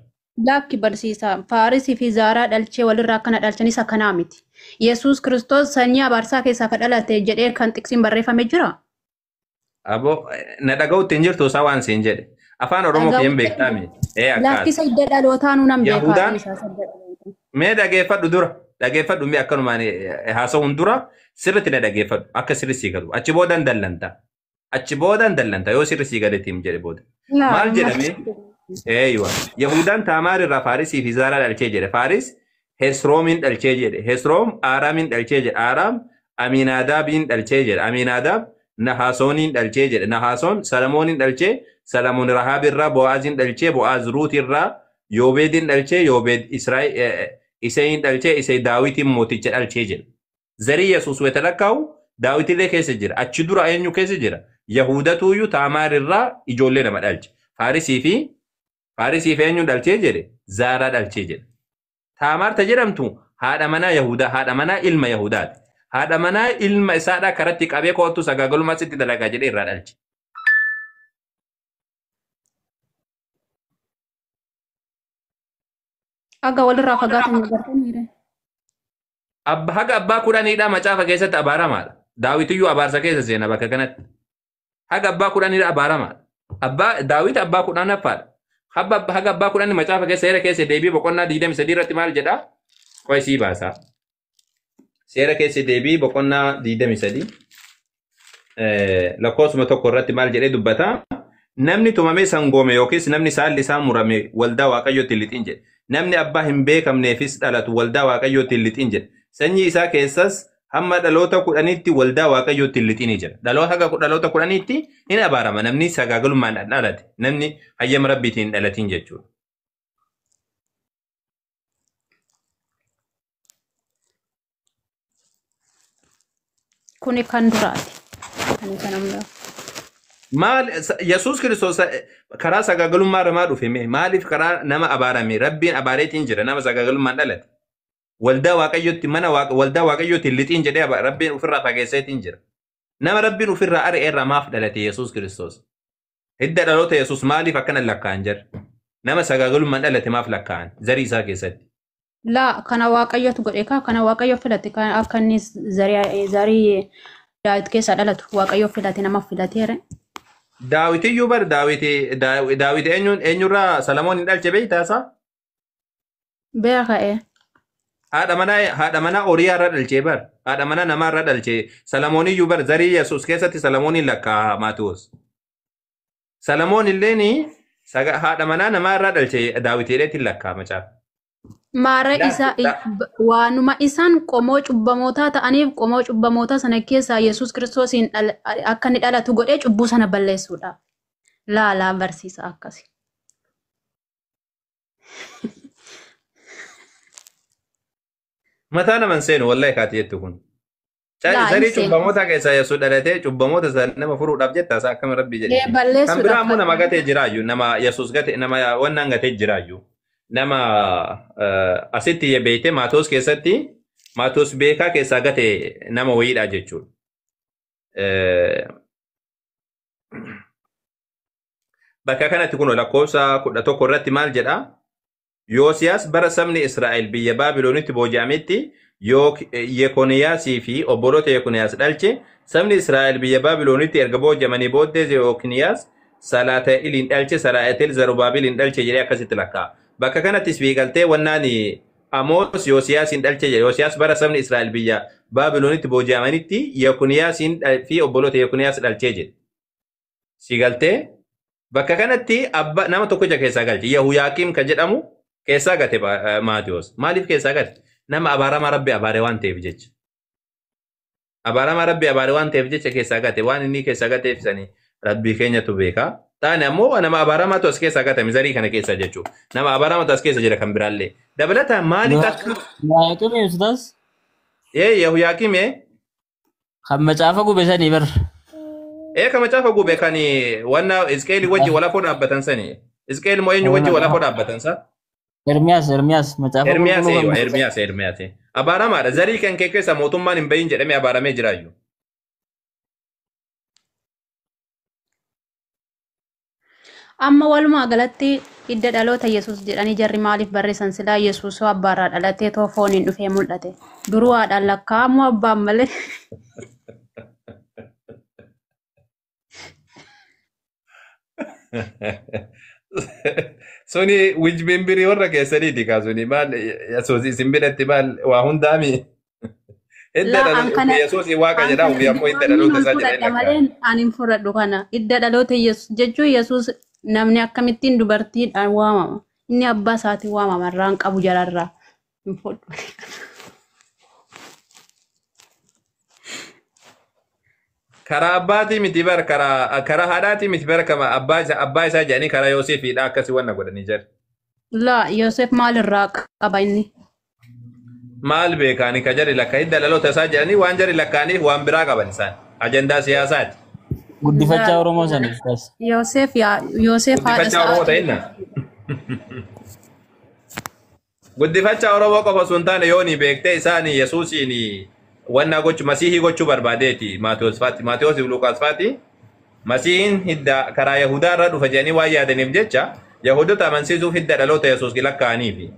Lakki barsiisa. Faaresii fi Zaaraa dhalchee walirraa akkana dhalchanis akkanaa miti. Yesuus Kiristoos sanyii abaarsaa keessaa ka dhalate jedhee kan xiqsiin barreeffame jira. Aboo na dhaga'utti hin jirtu isaa waan siin jedhe. Afaan Oromoo kee hin beektaami. Ee akkas. Lakkisa hidda dhalootaa nu nan beekaa. Yahudaan mee dhageeffadhu dura dhageeffadhu mee akkanumaan haasa'uun dura sirriitti na dhageeffadhu akka sirri sii galu achi boodaan dallanta achi boodaan dallanta yoo sirri sii galeetiin jedhe booda. Maal jedhame? Eeywa. Yahudaan Taamaar irraa Faarisii fi Zaaraa dhalchee jedhe. Faaris Hesroomiin dhalchee jedhe. Hesroom Aaraamiin dhalchee jedhe. Aaraam Amiinaadaabiin dhalchee jedhe. Amiinaadaab Nahasooniin dhalchee jedhe. Nahasoon Salamooniin dhalchee. Salamoon Rahaab irraa Bo'aaziin dhalchee. Bo'aaz Ruut irraa Yoobeediin dhalchee. Yoobeed Iseeyin dhalchee. Isee Daawitiin mooticha dhalchee jedhe. Zarii Yesuus wayita lakkaa'u Daawitillee keessa jira. Achi dura eenyu keessa jira? Yahudatuyyuu Taamaar irraa ijoollee nama dhalche. Faarisii fi Faarisii fi eenyuun dhalchee jedhe? Zaaraa dhalchee jedhe. Taamaar ta jedhamtu haadha manaa Yahudaa, haadha manaa ilma Yahudaati. Haadha manaa ilma isaadhaa karatti qabee koottu sagaagalummaa sitti dalagaa jedhee irraa dhalche. Aga walirraa fagaatan agartaniire. Haga abbaa kudhaniidhaa macaafa keessatti abaaramaadha. Daawitiyyuu abaarsa keessa seena bakka kanatti. Haga abbaa kudhaniidhaa abaaramaadha. Abbaa Daawit abbaa kudhanaffaadha. Haga abbaa kudhanii macaafa keessa seera keessa deebii boqonnaa 23 irratti maal jedhaa? Qoy sii baasaa. Seera keessa deebii boqonnaa 23 lakkoofsuma tokko irratti maal jedhee dubbata? Namni tumamee sangoome yookiis namni saalli isaa murame waldaa waaqayyootti hin lixin jedhe. Namni abbaa hin beekamneefis dhalatu waldaa waaqayyootti hin lixin jedhe. Sanyii isaa keessas hamma dhaloota kudhaniitti waldaa waaqayyootti hin lixini jedha. Dhaloota haga dhaloota kudhaniitti hin abaarama namni sagaagalummaan dhalate namni hayyama rabbiitiin hin dhalatin jechuudha. Kuni kan duraati. Kuni kan ammaa. Maal Yesuus Kiristoos karaa sagaagalummaa irraa dhufe mee maaliif karaa nama abaarame rabbiin abaareetiin jira nama sagaagalummaan dhalate. Waldaa waaqayyootti mana waldaa waaqayyootti hin lixiin jedhee rabbiin ofirraa fageesseetiin jira. Nama rabbiin ofirraa ari'e irraa maaf dhalate Yesuus Kiristoos? Hidda dhaloota Yesuus maaliif akkana lakkaa'an jira? Nama sagaagalummaan dhalate maaf lakkaa'an zarii isaa keessatti? Laa kana Waaqayyotu godhe kaa kana Waaqayyo filate kan akka inni zarii Daawit keessaa dhalatu Waaqayyo filate nama filateera. Daawitiyyuu bar Daawiti Daawiti eenyuun eenyurraa Salamoon hin dhalche beektaa isaa? Beeka ee. Haadha manaa Oriyaa irra dhalchee bar. Haadha manaa namaa irra dhalchee. Salamooniyyuu bar zarii Yesuus keessatti Salamooniin lakkaa Maatiyoos. Salamoon illeen haadha manaa namaa irra dhalchee Daawitiidheetti lakkaa macaafa. Maara isa waanuma isaan qomoo cubbamootaa ta'aniif qomoo cubbamootaa sana keessaa Yesuus Kiristoosiin akka inni dhalatu godhee cubbuu sana balleessuudhaaf. Laalaa barsiisa akkasi. Mataa naman seenu wallahi kaati jettu kun. Laa hin Zarii seenu. cubbamoota keessaa Yesuus dhalatee cubbamoota sana nama furuudhaaf jetta isaa akkami Rabbi Ee jedhe. Kan biraa balleessuudhaaf. ammoo nama gatee jiraayyuu, nama Yesuus gate, nama wannaan gatee jiraayyuu, nama asitti beeyte Maatoos keessatti Maatoos beekaa keessaa gate nama wayiidha jechuudha. Bakka kanatti kun lakkoofsa 11 irratti maal jedhaa? Yoosiyaas bara sabni Israa'el biyya Baabiloonitti booji'ametti Yekoniyaasii fi obboloota Yekoniyaas dhalche. Sabni Israa'el biyya Baabiloonitti erga booji'amanii booddee Yekoniyaas Salaataa'iliin dhalche, Salaa'atel Zarubaabiliin dhalche jedhee akkasitti lakkaa'a. Bakka kanattis biigaltee wannaan Amoos Yoosiyaasiin dhalche jedhe. Yoosiyaas bara sabni Israa'el biyya Baabiloonitti booji'amanitti Yekoniyaasiin fi obboloota Yekoniyaas dhalchee jedhe. Siigaltee bakka kanatti abba nama tokkicha keessaa galche. Yahuyaaqiim kan jedhamu keessaa gate Maatiyoos. Maaliif keessaa gate? Nama abaaramaa Rabbi abaare waan ta'eef jecha. Abaaramaa Rabbi abaare waan ta'eef jecha keessaa gate. Waan inni keessaa gateef sanii Rabbii keenyatu beeka. Taane ammoo nama abaaramaatu as keessaa gatame zarii kana keessa jechuudha. Nama abaaramaatu as keessa jira kan biraallee. Dabalataan maaliif akka Yaaqim ustaas. Ee, Yahuyaaqiim ee. Kan macaafa gube sanii bar. Ee, kan macaafa gube kan wanna Isqeelii wajji walafoo dhaabbatan sanii. Isqeel moo eenyu wajji walafoo dhaabbatan sa? Ermiyaas, Ermiyaas macaafa Ermiyaas qulqulluu eeywa kan Ermiyaas, Ermiyaas. Abaaramaadha. Zarii kan kee keessa mootummaan hin bahin jedhamee abaaramee jiraayyuu. Amma walumaa galatti hidda dhaloota Yesuus jedhanii jarri maaliif barreessan silaa Yesuus abbaarraa dhalatee too fooniin dhufee mul'ate. Duruu haadhaan lakkaa'amu abbaan malee. Suni wijbimbirii warra keessaniiti kaa suni maal Yesuus isin biratti maal waa hundaami. Hidda Laa an dhaloota kana Yesuus waaqa an jedhaa kana ofii ammoo hidda dhaloota hin isaa jedhee fudhadha lakkaa. malee an hin fudhadhu kana. Hidda dhaloota Yesuus jechuun Yesuus namni akkamittiin dubartiidhaan waamama. Inni abbaa isaatiin waamama irraan qabu jalarraa. Hin fudhu. Karaa abbaatii miti bar, karaa haadhaatii miti bar, kama abbaa isaa jedhanii karaa Yoosefiidha akkasii wanna godhanii jira. Laa Yoosef maalirraa qaba inni? Maal beekaani ka jari lakka hidda dhaloota isaa jedhanii waan jari lakkaaniif waan biraa qaban isaan. Ajandaa siyaasaati. Guddifachaa Oromoo sanii ustaas. Yoosef yaa Yoosef haadha Guddifachaa Oromoo isaa ta'inna. Guddifachaa Oromoo qofa osoo hin taane yooni beektee isaan Yesuusiin wanna gochuu Masiihii gochuu barbaadeeti Maatiyuus faati. Maatiyuus fi Luqaas faati. Masiihiin hidda karaa Yahudaa irraa dhufa jedhanii waan yaadaniif jecha Yahudota amansiisuuf hidda dhaloota Yesuus lakkaa'aniifi.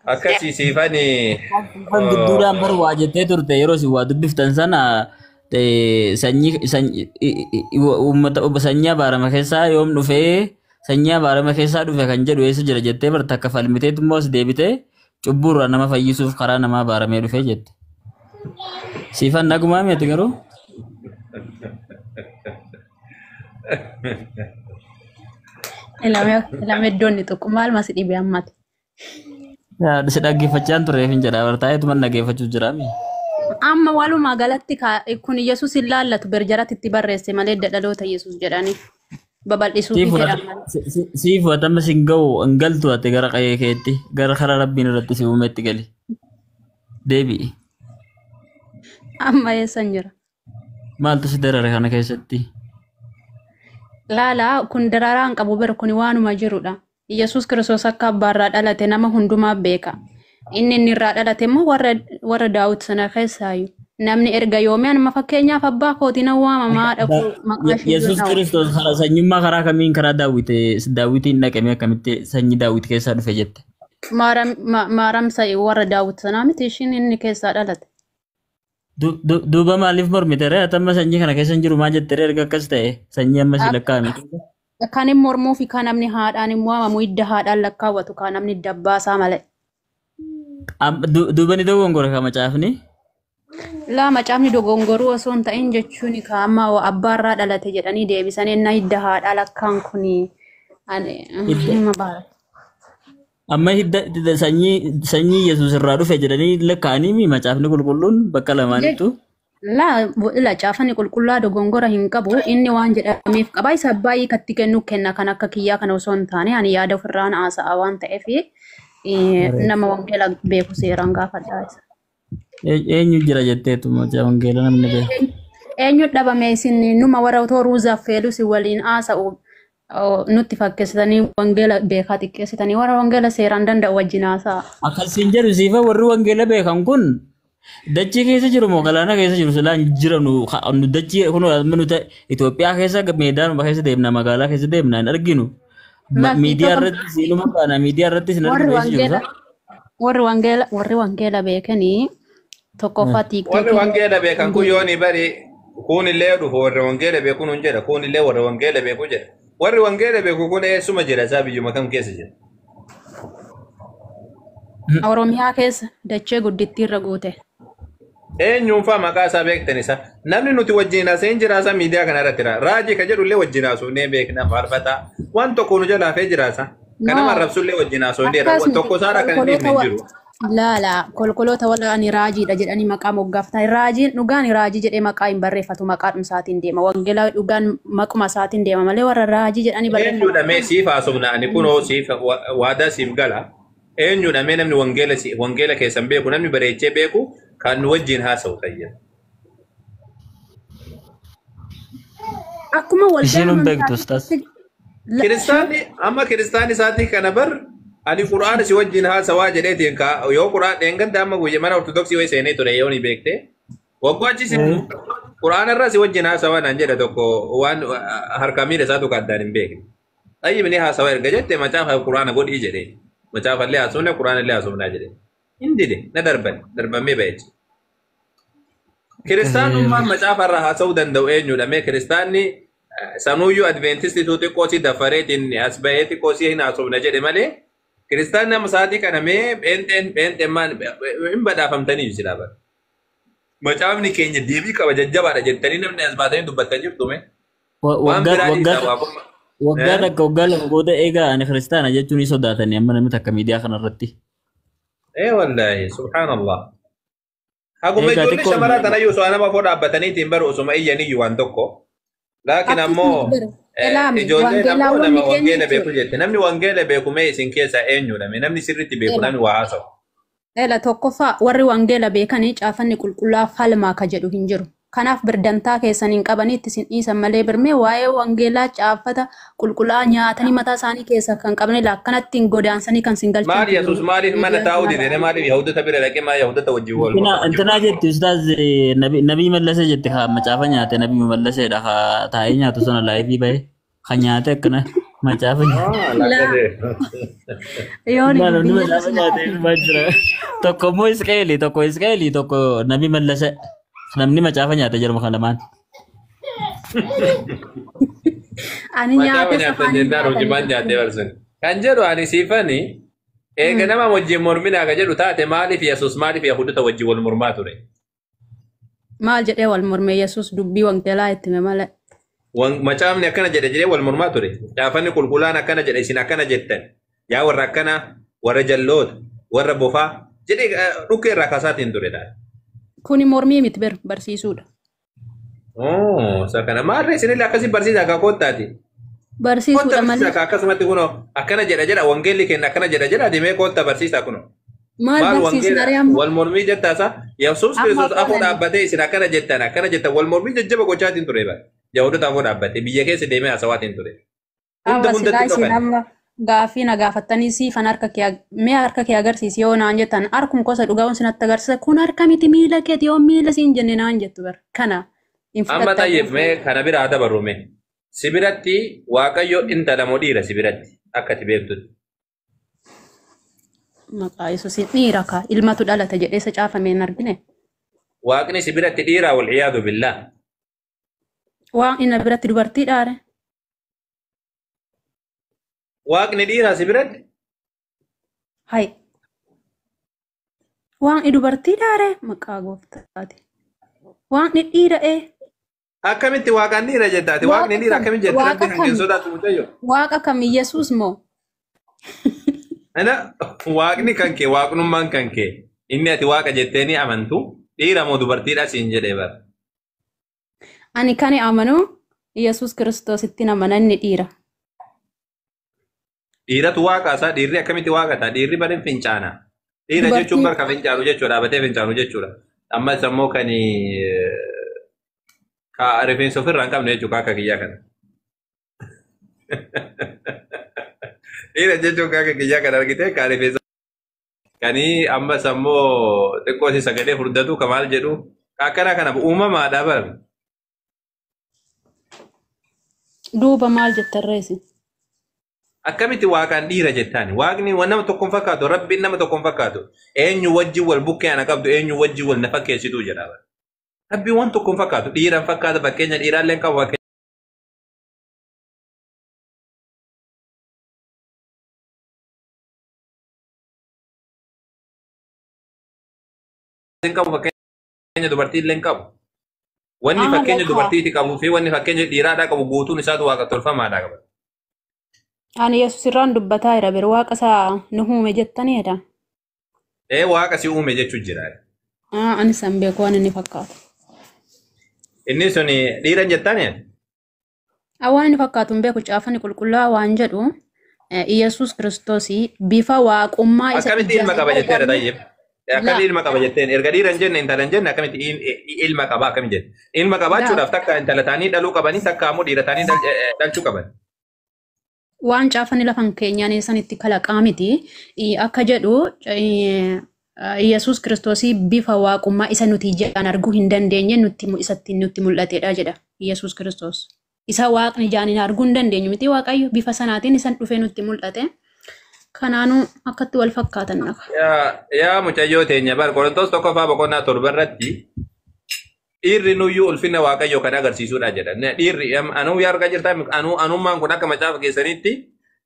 Akkasii siifanii. Kan gidduudhaan bar waa jettee turte yeroo isin waa dubbiftan sana sanyii uummata sanyii abaarama keessaa yoom dhufee sanyii abaarama keessaa dhufe kan jedhu eessa jira jettee bar takka falmiteetu immoo as deebitee cubbuurraa nama fayyisuuf karaa namaa abaaramee dhufee jette. Siifan nagumaa miti garuu? Ilame iddoon inni tuqu maal masi dhibee ammati. Si dhaggeeffachaan tureef hin jedha bartaa'eetuma dhaggeeffachuu jiraami. Amma walumaa galatti kun Yesuus hin laallatu berjaratti itti barreesse malee hidda dhaloota Yesuus jedhanii babal'isuuf jedhan malee. Sii fudhatama sin ga'u hin galtu ati gara qayee keetti gara karaa Rabbiin irratti si uumetti gali. Deebi'i. Amma eessan jira? Maaltu si darare kana keessatti? Laalaa kun daraaraa hin qabu bira kun waanuma jirudha. Yesuus Kiristoos akka abbaarraa dhalate nama hundumaa beeka. Inni irraa dhalate immoo warra Daawit sana keessaayu. Namni erga yoomii anuma fakkeenyaaf abbaa kootiin waamamaa dhaqu maqaa ishee Yesuus Kiristoos karaa sanyummaa karaa kamiin karaa Daawwitiin dhaqamee akkamitti sanyii Daawwit keessaa dhufe jette? Maaramsa warra Daawwit sanaa miti ishiin inni keessaa dhalate. Duuba maaliif mormite ree? Ati amma sanyii kana keessa hin jiru maal jette ree erga akkas ta'e sanyii amma si lakkaa'ame. Kan hin mormuu fi kan namni haadhaan hin waamamu hidda haadhaan lakkaawwatu kan namni hidda abbaasaa malee. Duuba ni dogongora ka macaafni? Laa macaafni dogongoruu osoo hin ta'in jechuun ka amma abbaarraa dhalate jedhanii deebisanii enna hidda haadhaa lakkaan kuni Amma hidda sanyii Yesuus irraa dhufe jedhanii lakkaa'anii macaafni qulqulluun bakka lamaanittu. Laa caafani qulqullaa dogongora hin qabu inni waan jedhameef qaba isa baay'ee katti kennu kenna kan akka kiyyaa kana osoo hin taane ani yaada ofirraan haasa'a waan ta'eef nama wangeela beeku seeraan gaafadhaa isa. Eenyu jira jetteetu wangeela namni beeku. Eenyu dhabame isin numa warra otoo ruuzaaf feelus waliin haasa'u nutti fakkeessitanii wangeela beekaa xiqqeessitanii warra wangeela seeraan danda'u wajjin haasa'a. Akkasiin jedhu siifa warri wangeela beekan kun dachii keessa jiru moo galaana keessa jiru silaa hin jiranu nu dachii kun nuti Itoophiyaa keessa meedaanuma keessa deemna magaalaa keessa deemna hin arginu. Miidiyaa irratti siinuma baana miidiyaa irratti sin arginu eessa jiru. Warri wangeela beekanii tokkoffaa tiiktookii. Warri wangeela beekan kun yooni bari kunillee dhufu warri wangeela beeku nun jedha kunillee warri wangeela beeku jedha. Warri wangeela beeku kun eessuma jira isaa biyyuma kam keessa jira? Oromiyaa keessa dachee guddittii irra guute. Eenyuun faa maqaa isaa beektan isa namni nuti wajjin haasa'in jiraasa miidiyaa kana irratti raajii ka jedhullee wajjin haasofnee beekna faarfataa waan tokko nu jalaa hafee jiraasa kanama arrabsullee wajjin haasofnee tokko isaadha kan inni hin jiru. Laala kolkoloota warra ani raajiidha jedhanii maqaa moggaafatan raajiin dhugaan raajii jedhee maqaa hin barreeffatu maqaa dhumsaatiin deema wangeelaa dhugaan maquma isaatiin deema malee warra raajii jedhanii barreeffatu. Eenyudha mee siif haasofna ani kunoo siif waadaa siif gala eenyudha mee namni wangeela keessan beeku namni bareechee beeku kan nu wajjin haasa'u tayyee. Akkuma waldaa Isheen hin beektu ustaas. Kiristaanni amma kiristaanni isaatii kana bar ani quraana si wajjin haasawaa jedheetiin ka yoo quraan dheengadda amma guyya mana ortodoksii wayi seenee ture yoo ni beekte waggaa achi quraana irraa si wajjin haasawaa naan jedha tokko waan harka miila isaa tokko addaan hin beekne. Xayyibni haasawaa erga jette macaafa quraana godhii jedhee macaafa illee haasofne quraana illee haasofnaa jedhee. Hin dide na darban darbamee ba'e. Kiristaanummaan macaafa irraa haasa'uu danda'u eenyudha mee kiristaanni sanuyyuu adventistituu xiqqoo si dafareetiin as bahee xiqqoo si hin haasofna jedhe malee kiristaanni amma sa'aatii kana mee pheenxeen maan hin badhaafamtanii silaa bara. Macaafni keenya deebii qaba jajjabaadha jettanii namni as baatanii dubbattan jirtu mee. Waan biraa dhiisaa waaqummaa. Waggaa takka waggaa lama booda eegaa ani kiristaana jechuun ni sodaatanii amma namni takka miidiyaa kanarratti. Ee wallaahi subhaanallah. Haguma ijoollee shamaraa tanayyuu osoo nama afoo dhaabbataniitiin baru osuma iyyaniyyuu waan tokko. Laakiin ammoo ijoolleen ammoo nama wangeela beeku jette. Namni wangeela beeku mee isin keessaa eenyudha? Namni sirriitti beeku namni waa haasa'u. Ela tokkoffaa warri wangeela beekanii caafanni qulqullaa falmaa ka jedhu hin jiru. Kanaaf birdantaa keessan hin qabanii itti isin dhiisan malee birmee waa'ee wangeelaa caafata qulqullaa nyaatanii mataa isaanii keessa kan qabne akkanatti hin godaansanii kan sin galchan. Maal Yesuus maaliif mana taa'uu dide maaliif Yahudota bira dhaqee maal Yahudota wajjin wal Intinaa jetti ustaaz nabii mallasee jette haa macaafa nyaate nabii mallaseedha haa taa'ee nyaatu sana laayifii bahe haa nyaate akkana macaafa nyaate. Namni macaafa nyaate maal jira tokko immoo Isqeelii tokko Isqeelii tokko nabii mallasee. Namni macaafa nyaata jedhamu kan lamaan. Ani Macaafa nyaata jennaan hojimaan nyaatee barsan. Kan jedhu ani siifani eega nama wajjin morminaa ka jedhu taate maaliif Yesuus maaliif Yahudota wajjin wal mormaa ture? Maal jedhee wal mormee Yesuus dubbii wangeelaa itti hime malee. Macaafni akkana jedhe jedhee wal mormaa ture. Caafanni qulqullaan akkana jedhe isin akkana jettan. Yaa warra akkana warra jalloota warra bofaa jedhee dhukkee irraa kaasaatiin ture taate. Kuni mormii miti barsiisuudha. Isa kana maarree isinillee akkasii barsiisaa akka koottaati. Barsiisuudha malee. Akka akkasumatti kunoo akkana jedha jedha wangeelli kenna akkana jedha jedha deemee kootta barsiisaa kunoo. Maal barsiisna ree amma? Wal mormii jettaasa Yesuus Kiristoos afoo dhaabbatee isin akkana jettan akkana jettan wal mormii jajjaba gochaatiin ture bara. Yahudota afoo dhaabbatee biyya keessa deemee haasawaatiin ture. Hunda hundatti dhokate. Gaaffii na gaafattanii siifan harka kee mee harka kee agarsiisi yoo naan jettan harkum gosa dhugaa sinatti agarsiisa kun harka miti miila keeti yoo miila siin jenne naan jettu bara kana hin Amma fudhattan. xayyeef mee kana biraa dabarru mee. Si biratti Waaqayyo intala moo dhiira si biratti akka ati beektutti. Maqaa Yesuusiin dhiira kaa ilmatu dhalate jedhee isa caafame hin argine. Waaqni si biratti dhiiraa wal iyaadu billaa. Waan inni biratti dubartii dhaare. Waaqni dhiiraa si biratti? Hai. Waan inni dubartii dhaare maqaa gooftaati. Waan inni dhiira'ee. Akkamitti waaqaan dhiira jettaati? Waaqni Waaqa dhiira kam? akkamitti jetti? Waaqa Rabbi kan kam? kee sodaatu mucayyoo. Waaqa kam Yesuus moo? Ana waaqni kan kee waaqnummaan kan kee inni ati waaqa jettee ni amantu dhiira moo dubartiidha siin jedhee bara. Ani kan amanu Yesuus Kiristoositti amana inni dhiira. Dhiiratu waaqa isaa dhiirri akkamitti waaqa ta'a? Dhiirri bari fincaana. Dhiira jechuun Dubartii barka fincaanu jechuudha. Dhaabatee fincaanu jechuudha. Ammas ammoo kan ka rifeensa ofirraa hin qabne jechuudha akka kiyyaa kana. Dhiira jechuun akka kiyyaa kana argite ka rifeensa kanii ammas ammoo xiqqoo si sagalee furdatu ka maal jedhu ka akkana kana uumamaadha bar. Duuba maal jettan reesi? Akkamitti waaqaan dhiira jettaani? Waaqni waan nama tokkoon fakkaatu, rabbiin nama tokkoon fakkaatu. Eenyu wajjin wal bukkee ana qabdu, eenyu wajjin wal na fakkeessitu jedha. Rabbiin waan tokkoon fakkaatu, dhiiraan fakkaata, fakkeenya dhiiraallee hin qabu, fakkeenya hin qabu, fakkeenya dubartiillee hin qabu. Wanni Haa fakkeenya lafa. dubartiiti qabuu fi wanni fakkeenya dhiiraadhaa qabu guutuun isaatu waaqa tolfamaadhaa qaba. Ani Yesuus irraan dubbataa jira bir waaqa isaa nu uume jettaniidha. Ee waaqa si uume jechuun jira. Ani san beeku waan inni fakkaatu. Inni sun dhiiran jettaani? Waan inni fakkaatu hin beeku caafani qulqullaa'aa waan jedhu Yesuus Kiristoos bifa waaqummaa isa Akkamitti ijaan ilma hin qaba jetteera argamne tayyib? Akkamitti la ilma qaba jetteen? Erga dhiira hin jenne intala hin jenne akkamitti ilma qaba akkamitti jette? Ilma la qabaachuudhaaf takka intala ta'anii dhaluu qabanii takka ammoo dhiira ta'anii dhalchuu qaban. Waan caafani lafan keenyaan sanitti kalaqaa miti. Akka jedhu Yesuus Kiristoos bifa waaqummaa isa nuti ijaan arguu hin dandeenye nutti isatti nutti mul'atedha jedha Yesuus Kiristoos. Isa waaqni ijaan hin arguu hin dandeenyu miti Waaqayyo bifa sanaatiin isan dhufee nutti mul'ate. Kanaanuu akkatti wal fakkaatan nafa. Yaa mucayyoo teenya bar Qorontos tokkoffaa boqonnaa 7 irratti dhiirri nuyyuu ulfina Waaqayyoo kan agarsiisudha jedha. Dhiirri anuu yaa argaa jirtaa anuu anummaan kun akka macaafa keessanitti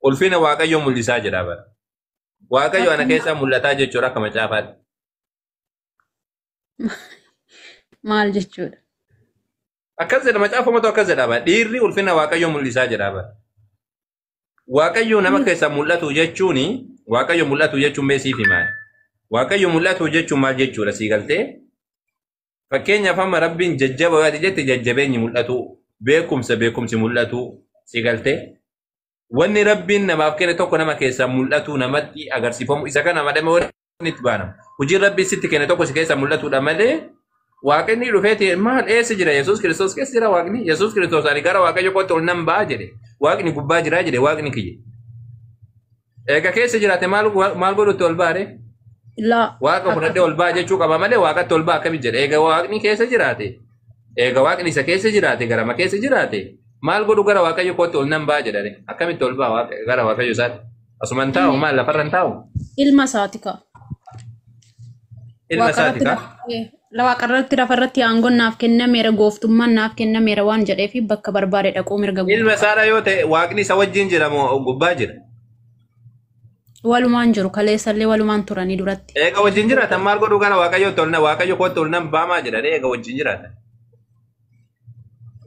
ulfina Waaqayyoo mul'isaa jedha bara. Waaqayyo ana Akkam keessaa mul'ataa jechuudha akka macaafaatti. Maal jechuudha? Akkas jedha macaafamatu akkas jedha bara. Dhiirri ulfina Waaqayyoo mul'isaa jedha bara. Waaqayyo nama keessaa mul'atu jechuun Waaqayyo mul'atu jechuun beesiif himaa. Waaqayyo mul'atu jechuun maal jechuudha sii galtee? Fakkeenyaaf amma rabbiin jajjaba yoo ati jette jajjabeenyi mul'atu, beekumsa beekumsi mul'atu sii galtee? Wanni rabbiin namaaf kenne tokko nama keessaa mul'atu namatti agarsiifamu isa kana malee wanni itti baanamu. Hojiin rabbiin sitti kenne tokko si keessaa mul'atudha malee waaqni dhufeeti maal eessa jira Yesuus Kiristoos keessa jira waaqni Yesuus Kiristoos ani gara waaqayyo kootti ol nan ba'a jedhe waaqni gubbaa jira jedhe waaqni kiyya. Eega keessa jiraate maal maal godhutti ol baare? Laa Waaqa akka fudhadhee ol ba'a jechuu qaba malee waaqatti ol ba'a akkamitti jedhe eega waaqni keessa jiraate eega waaqni isa keessa jiraate garama keessa jiraate maal godhu gara waaqayyo kootti ol nan ba'a jedhani akkamitti ol ba'a gara waaqayyo isaatti asuman taa'u Inni maal lafarra hin taa'u ilma isaati ka. ilma isaati Waaqarratti ka waaqarratti lafarratti aangoon naaf kennameera gooftummaan naaf kennameera waan jedheef bakka barbaade dhaquu mirga ilma guutuu qaba. isaadha yoo ta'e waaqni isa wajjin jira moo gubbaa jira Walumaan jiru kaleessallee walumaan turanii duratti. Eega wajjin jiraatan maal godhu gara waaqayyo ol waaqayyo kootti ol nan baamaa jedhani eega wajjin jiraatan.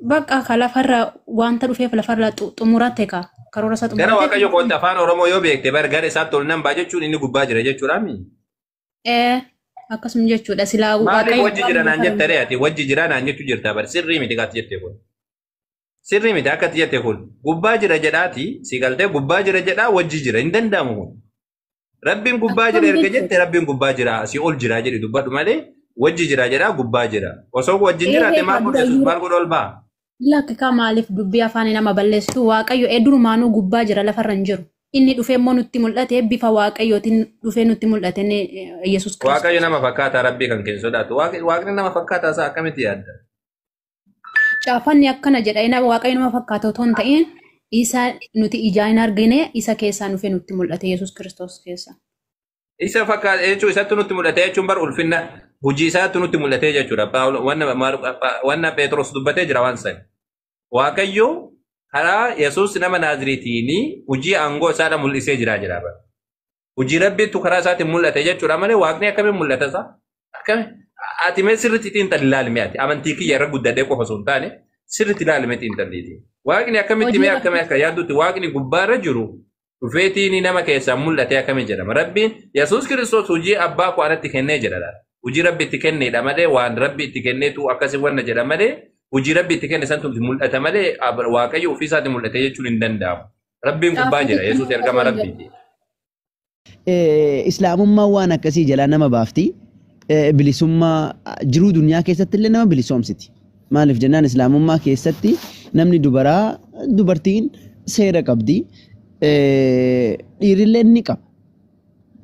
Bakka ka lafarra wanta dhufeef lafarra xumurate ka karoora isaa Gara xumurate. waaqayyo kootti afaan Oromoo yoo beekte bar gara isaatti ol nan ba'a jechuun inni gubbaa jira jechuudha mi? Ee akkasuma jechuudha silaa Maaliif waaqayyo wajji jira naan jette ree ati wajji jira naan jechuu jirta bar sirrii miti kaati jette kun. Sirrii miti akkati jette kun gubbaa jira jedhaati si galtee gubbaa jira jedhaa wajji jira hin danda'amu kun. Rabbiin gubbaa jira Akkam erga jechuudha. jette rabbiin gubbaa jira si ol jira jedhi dubbadhu malee wajji jira jedhaa gubbaa jira. Osoo wajjin jiraate Eehee maal ka godhu Yesuus durayyuu maal godhu ol ba'a? Lakki ka maaliif dubbii afaanii nama balleessitu waaqayyo ee durumaanuu gubbaa jira lafarra hin jiru. Inni dhufee immoo nutti mul'ate bifa Waaqayyootiin dhufee nutti mul'ate inni Yesuus Waaqayyo Kiristoos. nama fakkaataa Rabbii kan keessa sodaatu. Waaqni nama fakkaataa isaa akkamitti yaadda? Caafanni akkana jedha inni Waaqayyo nama fakkaata otoo hin ta'in isa nuti ijaan hin argine isa keessaa dhufee nutti mul'ate Yesuus Kiristoos keessa. Isa fakkaata jechuun isatti nutti mul'ate jechuun bar ulfinna hojii isaatti nutti mul'ate jechuudha. Wanna Phexros dubbatee jira waan sani. Waaqayyo karaa Yesuus nama Naaziriitiin hojii aangoo isaadha mul'isee jira jira bara. Hojii Rabbiitu karaa isaatiin mul'ate jechuudha malee Waaqni akkamiin mul'ata isaa? Akkami? Ati mee sirriitti xiinxalli ilaalime ati amantii kiyya irra guddadhee qofa osoo hin taane sirriitti ilaalime xiinxalliiti. Waaqni akkamitti mee Hojii akkamii akka yaaddutti Waaqni gubbaarra jiru dhufeetiin nama keessaa mul'ate akkamii jedhama. Rabbiin Yesuus Kiristoos hojii abbaa koo anatti kennee jedha laata. Hojii Rabbi itti kenneedha malee waan Rabbi itti kenneetu akkasii wanna jedha malee hojii Rabbi itti kenne santu mul'ata malee Waaqayyo ofii isaatiin mul'ate jechuun hin danda'amu. Rabbiin gubbaa jira Caafatichi Yesuus ergama mul'atu hin jedhu. Rabbiiti. Islaamummaan waan akkasii jalaa nama baafti. Bilisummaa jiruu duniyaa keessatti illee nama bilisoomsiti. Maaliif jennaan islaamummaa keessatti namni dubaraa dubartiin seera qabdi. Dhiirillee ni qaba.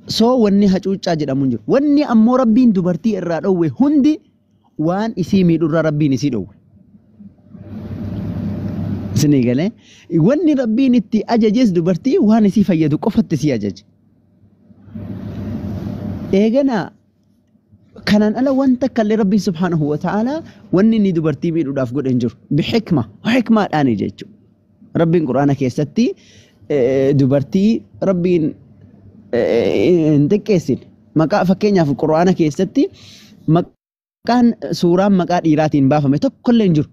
So wanni hacuuccaa jedhamu hin jiru. Wanni ammoo Rabbiin dubartii irraa dhowwe hundi waan isii miidhurraa Rabbiin isii dhowwe. Isinii galee wanni Rabbiin itti ajajes dubartii waan isii fayyadu qofatti isii ajaje. Eeganaa kanaan ala wanta akkallee Rabbiin subhaanahu wa ta'aalaa wanni inni dubartii miidhuudhaaf godhe hin jiru. Bixikma, xikmaadhaani jechuudha. Rabbiin Quraana keessatti dubartii Rabbiin hin xiqqeessine. Maqaa fakkeenyaaf Quraana keessatti maqaan suuraan maqaa dhiiraatiin baafame tokkollee hin jiru.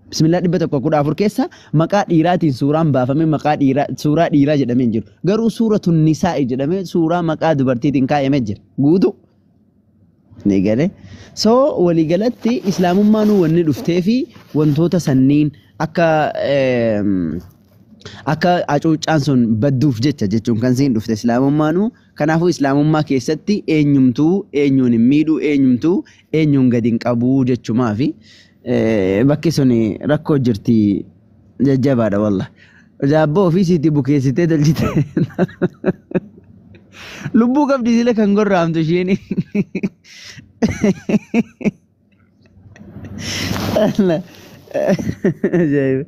Bismillah 114 keessa maqaa dhiiraatiin suuraan baafame maqaa dhiiraa suuraa dhiiraa jedhamee hin jiru. Garuu suuratun nisaa'i jedhamee suuraa maqaa dubartiitiin kaa'amee jira. Guutuu. Ni gale. So waliigalatti islaamummaan wanni dhuftee fi wantoota sanniin akka akka hacuuccaan sun badduuf jecha jechuun kan siin dhufte islaamummaanuu. Kanaafuu islaamummaa keessatti eenyumtuu eenyuun hin miidhuu eenyumtuu eenyuun gadi hin qabuu jechumaa fi bakki sun rakkoo jirti jajjabaadha wallah. Daabboo ofii siitii bukeessitee tolchite. Lubbuu qabdi sila kan gorraamtu isheen. Ajaa'iba.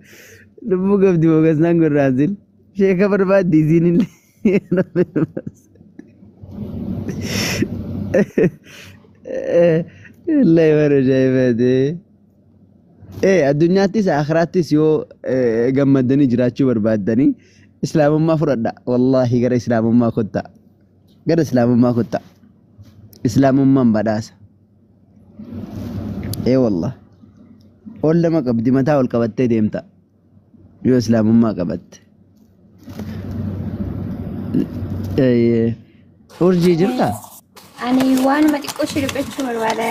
Lubbuu qabdi mogasnaan gorraamsin. Sheeka barbaaddi isiin illee. Wallahi waan ajaa'ibaati. Addunyaattis akhiraattis yoo gammaddanii jiraachuu barbaaddanii islaamummaa fudhadha. Wallaahi gara islaamummaa kottaa. Gara islaamummaa kottaa. Islaamummaan badhaasa. Ee wallah. Ol lama qabdi mataa ol qabattee deemta. Yoo islaamummaa qabatte. Urjii jirtaa? Ani waanuma xiqqoo ishee dubbachuu barbaada.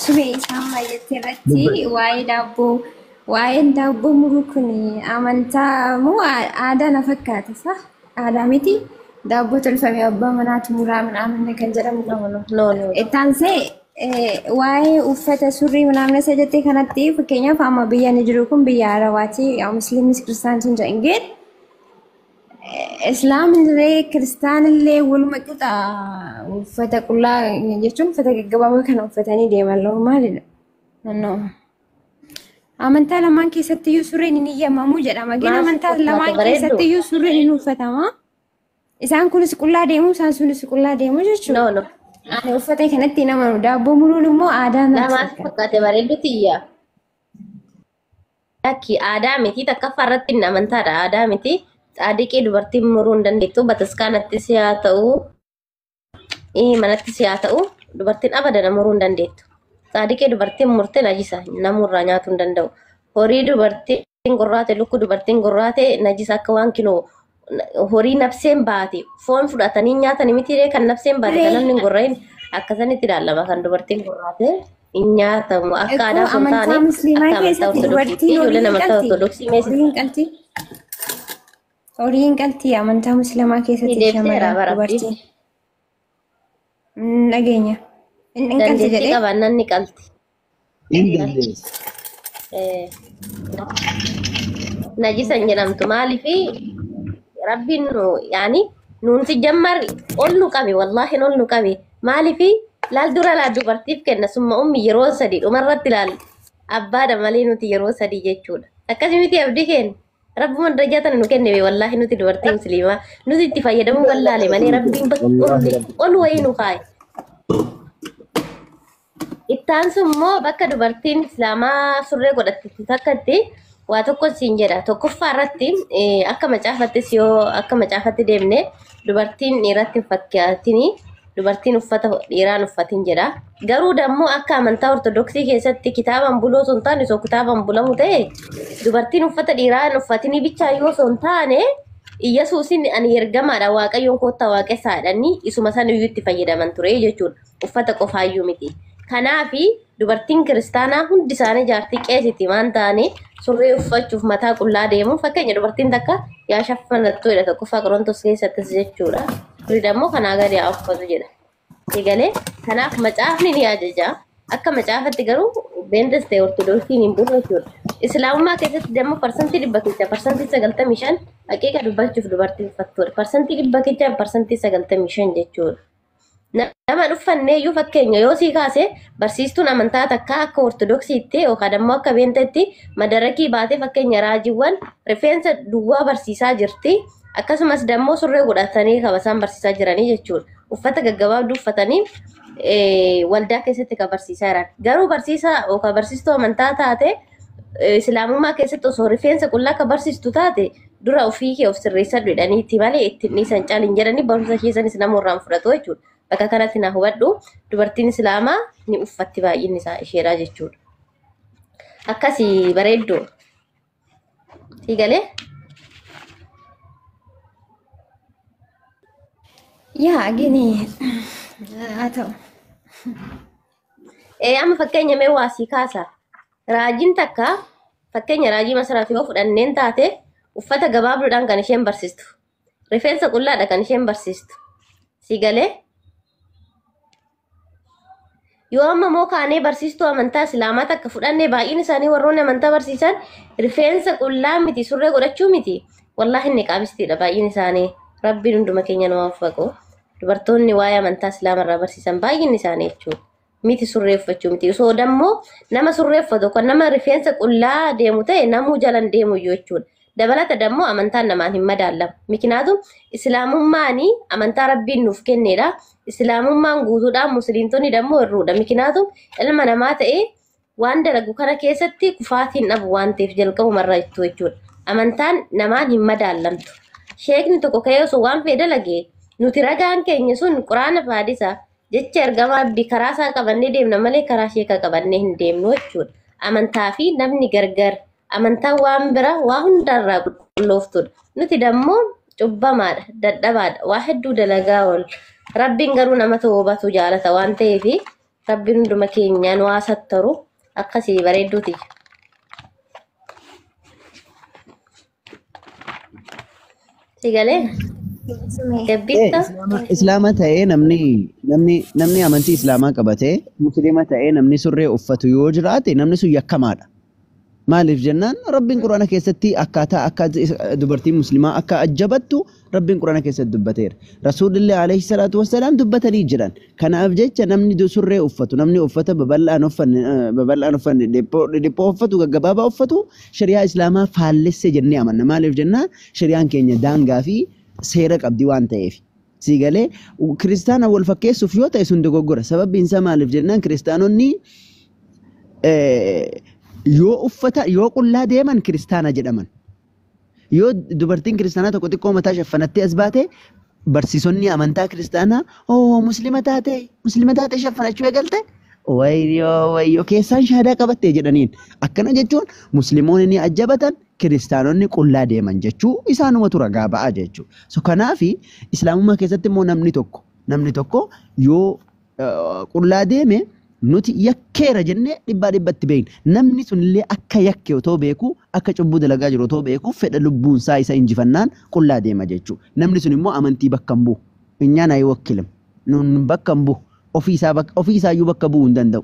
Sumee isaan baay'atte irratti waa'ee daabboo waa'een daabboo muruu kun amantaa moo aadaa na fakkaata sa? Aadaa miti. Daabboo tolfame abbaa manaatu muraa minaaminna kan jedhamu. No, no, no, no. Ittaansee waa'ee uffata surrii minaaminna isa jettee kanatti fakkeenyaaf amma biyya inni jiru kun biyya Arabaati. Musliimis kiristaansi hin jedhin. Islaamillee kiristaanillee waluma qixa uffata qullaa jechuun uffata gaggabaabaa kana uffatanii deeman maalidha? Naannoo. Amantaa lamaan keessattiyyuu surreen hin iyyamamu jedhama. Gin Maal amantaa fakkaata lamaan bareeddu? keessattiyyuu surreen hin uffatama. Isaan kunis qullaa deemu, isaan sunis qullaa deemu jechuudha. No, no. Ani uffata kanatti hin amanu. Daabboo muruun immoo aadaa natti Lamaas fakkaata. fakkaate bareeddu tiyya. Lakki aadaa miti takkaffaa irratti inni amantaadha. Aadaa miti. Xaadiqii dubartiin muruu hin dandeettu. Bataskaanattis haa ta'u, manattis haa ta'u, dubartiin abadan muruu hin dandeettu. Xaadiqii dubartiin murte najisa namurraa nyaatuu hin danda'u. Horii dubartiin gurraate, lukkuu dubartiin gurraate najisa akka waan kinoo horii nafseen baate foon fudhatanii nyaatan miti kan nafseen baate kan namni hin gurra'in akkasanitti ilaalama kan dubartiin gurraate hin nyaatamu akka Ekkoo aadaa osoo hin amantaa taane musliimaa akka amantaa keessatti ortodoksiitti dubartiin horii ijoolleen hin amantaa qalti. ortodoksii meeshaa Horii hin qalti. Horii hin qalti amantaa musliimaa ni keessatti deebiteera shamarran barabbii dubartiin. Dhageenya. Hin qalti dandeettii jedhee. qabaannaan ni qalti. Hin dandeessu. Najisa hin jedhamtu maaliifi Rabbiin nu yaani nuun si jammar ol nu qabe, wallaahi ol nu qabe. Maaliifi laal dura laal dubartiif kenna summa ummi yeroo sadii dhumarratti laal abbaadha malee nuti yeroo sadii jechuudha. Akkasumiti abdii keenya rabbuma darajaa tana nu kenne wallaahi nuti dubartii musliimaa nuti itti fayyadamuu wallaale malee rabbiin bakka ol wayii nu kaaye. Ittaan sun immoo bakka dubartiin islaamaa surree godhatte takkatti waa tokko siin jedha. Tokkoffaa irratti akka macaafattis yoo akka macaafatti deemne dubartiin dhiiratti hin fakkaatini, dubartiin uffata dhiiraan uffatin jedha. Garuu dammoo akka amantaa ortodoksii keessatti kitaabaan buluu osoo hin taane, osoo kitaabaan bulamu ta'e dubartiin uffata dhiiraan uffatini bichaa yoo osoo hin taane Iyyasuusin ani ergamaadha waaqayyoon koottaa waaqessaa jedhanii isuma san iyyuu itti fayyadaman ture jechuudha. Uffata qofaayyuu miti. Kanaafi dubartiin kiristaanaa hundi isaanii jaartii qeesiti waan ta'anii surree uffachuuf mataa qullaa deemu. Fakkeenya dubartiin takka yaa shaffanattu jedha tokkoffaa Qorontos keessattis jechuudha. Turi dammoo kanaa gadi haa uffatu jedha. Egalee kanaaf macaafni ni ajaja. Akka macaafatti garuu beendas ta'e ortodoksiin hin bulu jechuudha. Islaamummaa keessatti dammoo 100% keessaa 95% haqiiqa dubbachuuf dubartii uffattuudha. 100% keessaa 95% jechuudha. Nama dhuffanne iyyuu fakkeenya yoo sii kaase barsiistuun amantaa takka akka ortodoksiitti yookaan ammoo akka beentetti madarakii baatee fakkeenya raajiiwwan rifeensa duwwaa barsiisaa jirti. Akkasumas dammoo surree godhatanii kan isaan barsiisaa jiranii jechuudha. Uffata gaggabaabduu uffatanii waldaa keessatti kan barsiisaa jiran. Garuu barsiisaa yookaan barsiistuu amantaa taate islaamummaa keessatti osoo rifeensa qullaa akka barsiistu taate dura ofii kee of sirreessadhu jedhaniitti malee ittiin dhiisan caalin jedhanii barumsa keessanis nama irraan fudhatu jechuudha. Bakka kanatti na hubadhu dubartiin islaamaa ni uffatti baay'inni isaa isheedha jechuudha. Akkasii bareedduu. Siigalee? Yaa gini haa ta'u. Amma fakkeenya mee waa sii kaasa. Raajiin takka fakkeenya raajii masaraaf yoo fudhanneen taate uffata gabaabduudhaan kan isheen barsiistu. Rifeensa qullaadha kan isheen barsiistu. Siigalee? Yoo amma immoo kaanee barsiistuu amantaa islaamaa takka fudhannee baay'een isaanii warroonni amantaa barsiisan rifeensa qullaa miti surree godhachuu miti. Wallaahi inni qaabistiidha baay'een isaanii. Rabbiin hunduma keenya nu waffaqu. Dubartoonni waa'ee amantaa islaamaa irraa barsiisan baay'een isaanii jechuudha. Miti surree uffachuu miti. Osoo dammoo nama surree uffatu kan nama rifeensa qullaa deemu ta'e namuu jalan deemu iyyuu jechuudha. Dabalata dammoo amantaan namaan hin madaalamu. Mikinaatu islaamummaani amantaa rabbiin nuuf kennedha. Islaamummaan guutuudhaan musliimtonni dammoo hirruudha. Mikinaatu ilma namaa ta'ee waan dalagu kana keessatti kufaatiin dhabu waan ta'eef jalqabumarraa jettu jechuudha. Amantaan namaan hin madaalamtu. Sheekni tokko ka'ee osoo waan fedhe dalage nuti ragaan keenya sun quraana faadisa jecha ergamaa abdii karaa isaa qabannee deemna malee karaa sheekaa qabannee hin deemnu jechuudha. Amantaa fi namni gargar amantaan waan bira waa hundarraa qulqullooftudha. Nuti dammoo cubbamaadha, dadhabaadha, waa hedduu dalagaa oolu. Rabbiin garuu nama toobatu jaalata waan ta'eef rabbiin hunduma keenyaan waa sattaru akkasii bareedduuti. Sigalee gabbitta. Islaama ta'ee namni amantii islaamaa qabatee musliima ta'ee namni surree uffatu yoo jiraate namni sun yakkamaadha. Maaliif jennaan rabbiin quraana keessatti akkaataa akka dubartiin musliimaa akka ajjabattu rabbiin quraana keessatti dubbateera. Rasuulillee alayhi salaatu wassalaam dubbatanii jiran. Kanaaf jecha namni surree uffatu namni uffata babal'aan uffanne dhiphoo uffatu gaggabaabaa uffatu shari'aa islaamaa faallesse jennee amanna. Maaliif jennaan shari'aan keenya daangaa fi seera qabdi waan ta'eef. Siigalee kiristaana wal fakkeessuuf yoo ta'e sun dogoggora. Sababbiin isaa maaliif jennaan kiristaanonni yoo uffata yoo qullaa deeman kiristaana jedhaman. Yoo dubartiin kiristaanaa tokko xiqqoo mataa shaffanattee as baate barsiisonni amantaa kiristaanaa oo muslima taate shaffanachuu eegalte wayyoo wayyoo keessaan shaadaa qabatte jedhaniin. Akkana jechuun musliimoonni ni ajjabatan kiristaanonni qullaa deeman jechuu isaanumatu ragaa ba'a jechuu. So kanaafi islaamummaa keessatti immoo namni tokko yoo qullaa deeme nuti yakkeera jennee dhibbaa dhibbatti beekna. Namni sunillee akka yakke otoo beeku akka cubbuu dalagaa jiru otoo beeku fedha lubbuunsaa isa injifannaan qullaa deema jechuudha. Namni sun immoo amantii bakka hin bu'u. Inyaan ayi wakkilim. Nun bakka hin bu'u. Ofii isaayyuu bakka bu'uu hin danda'u.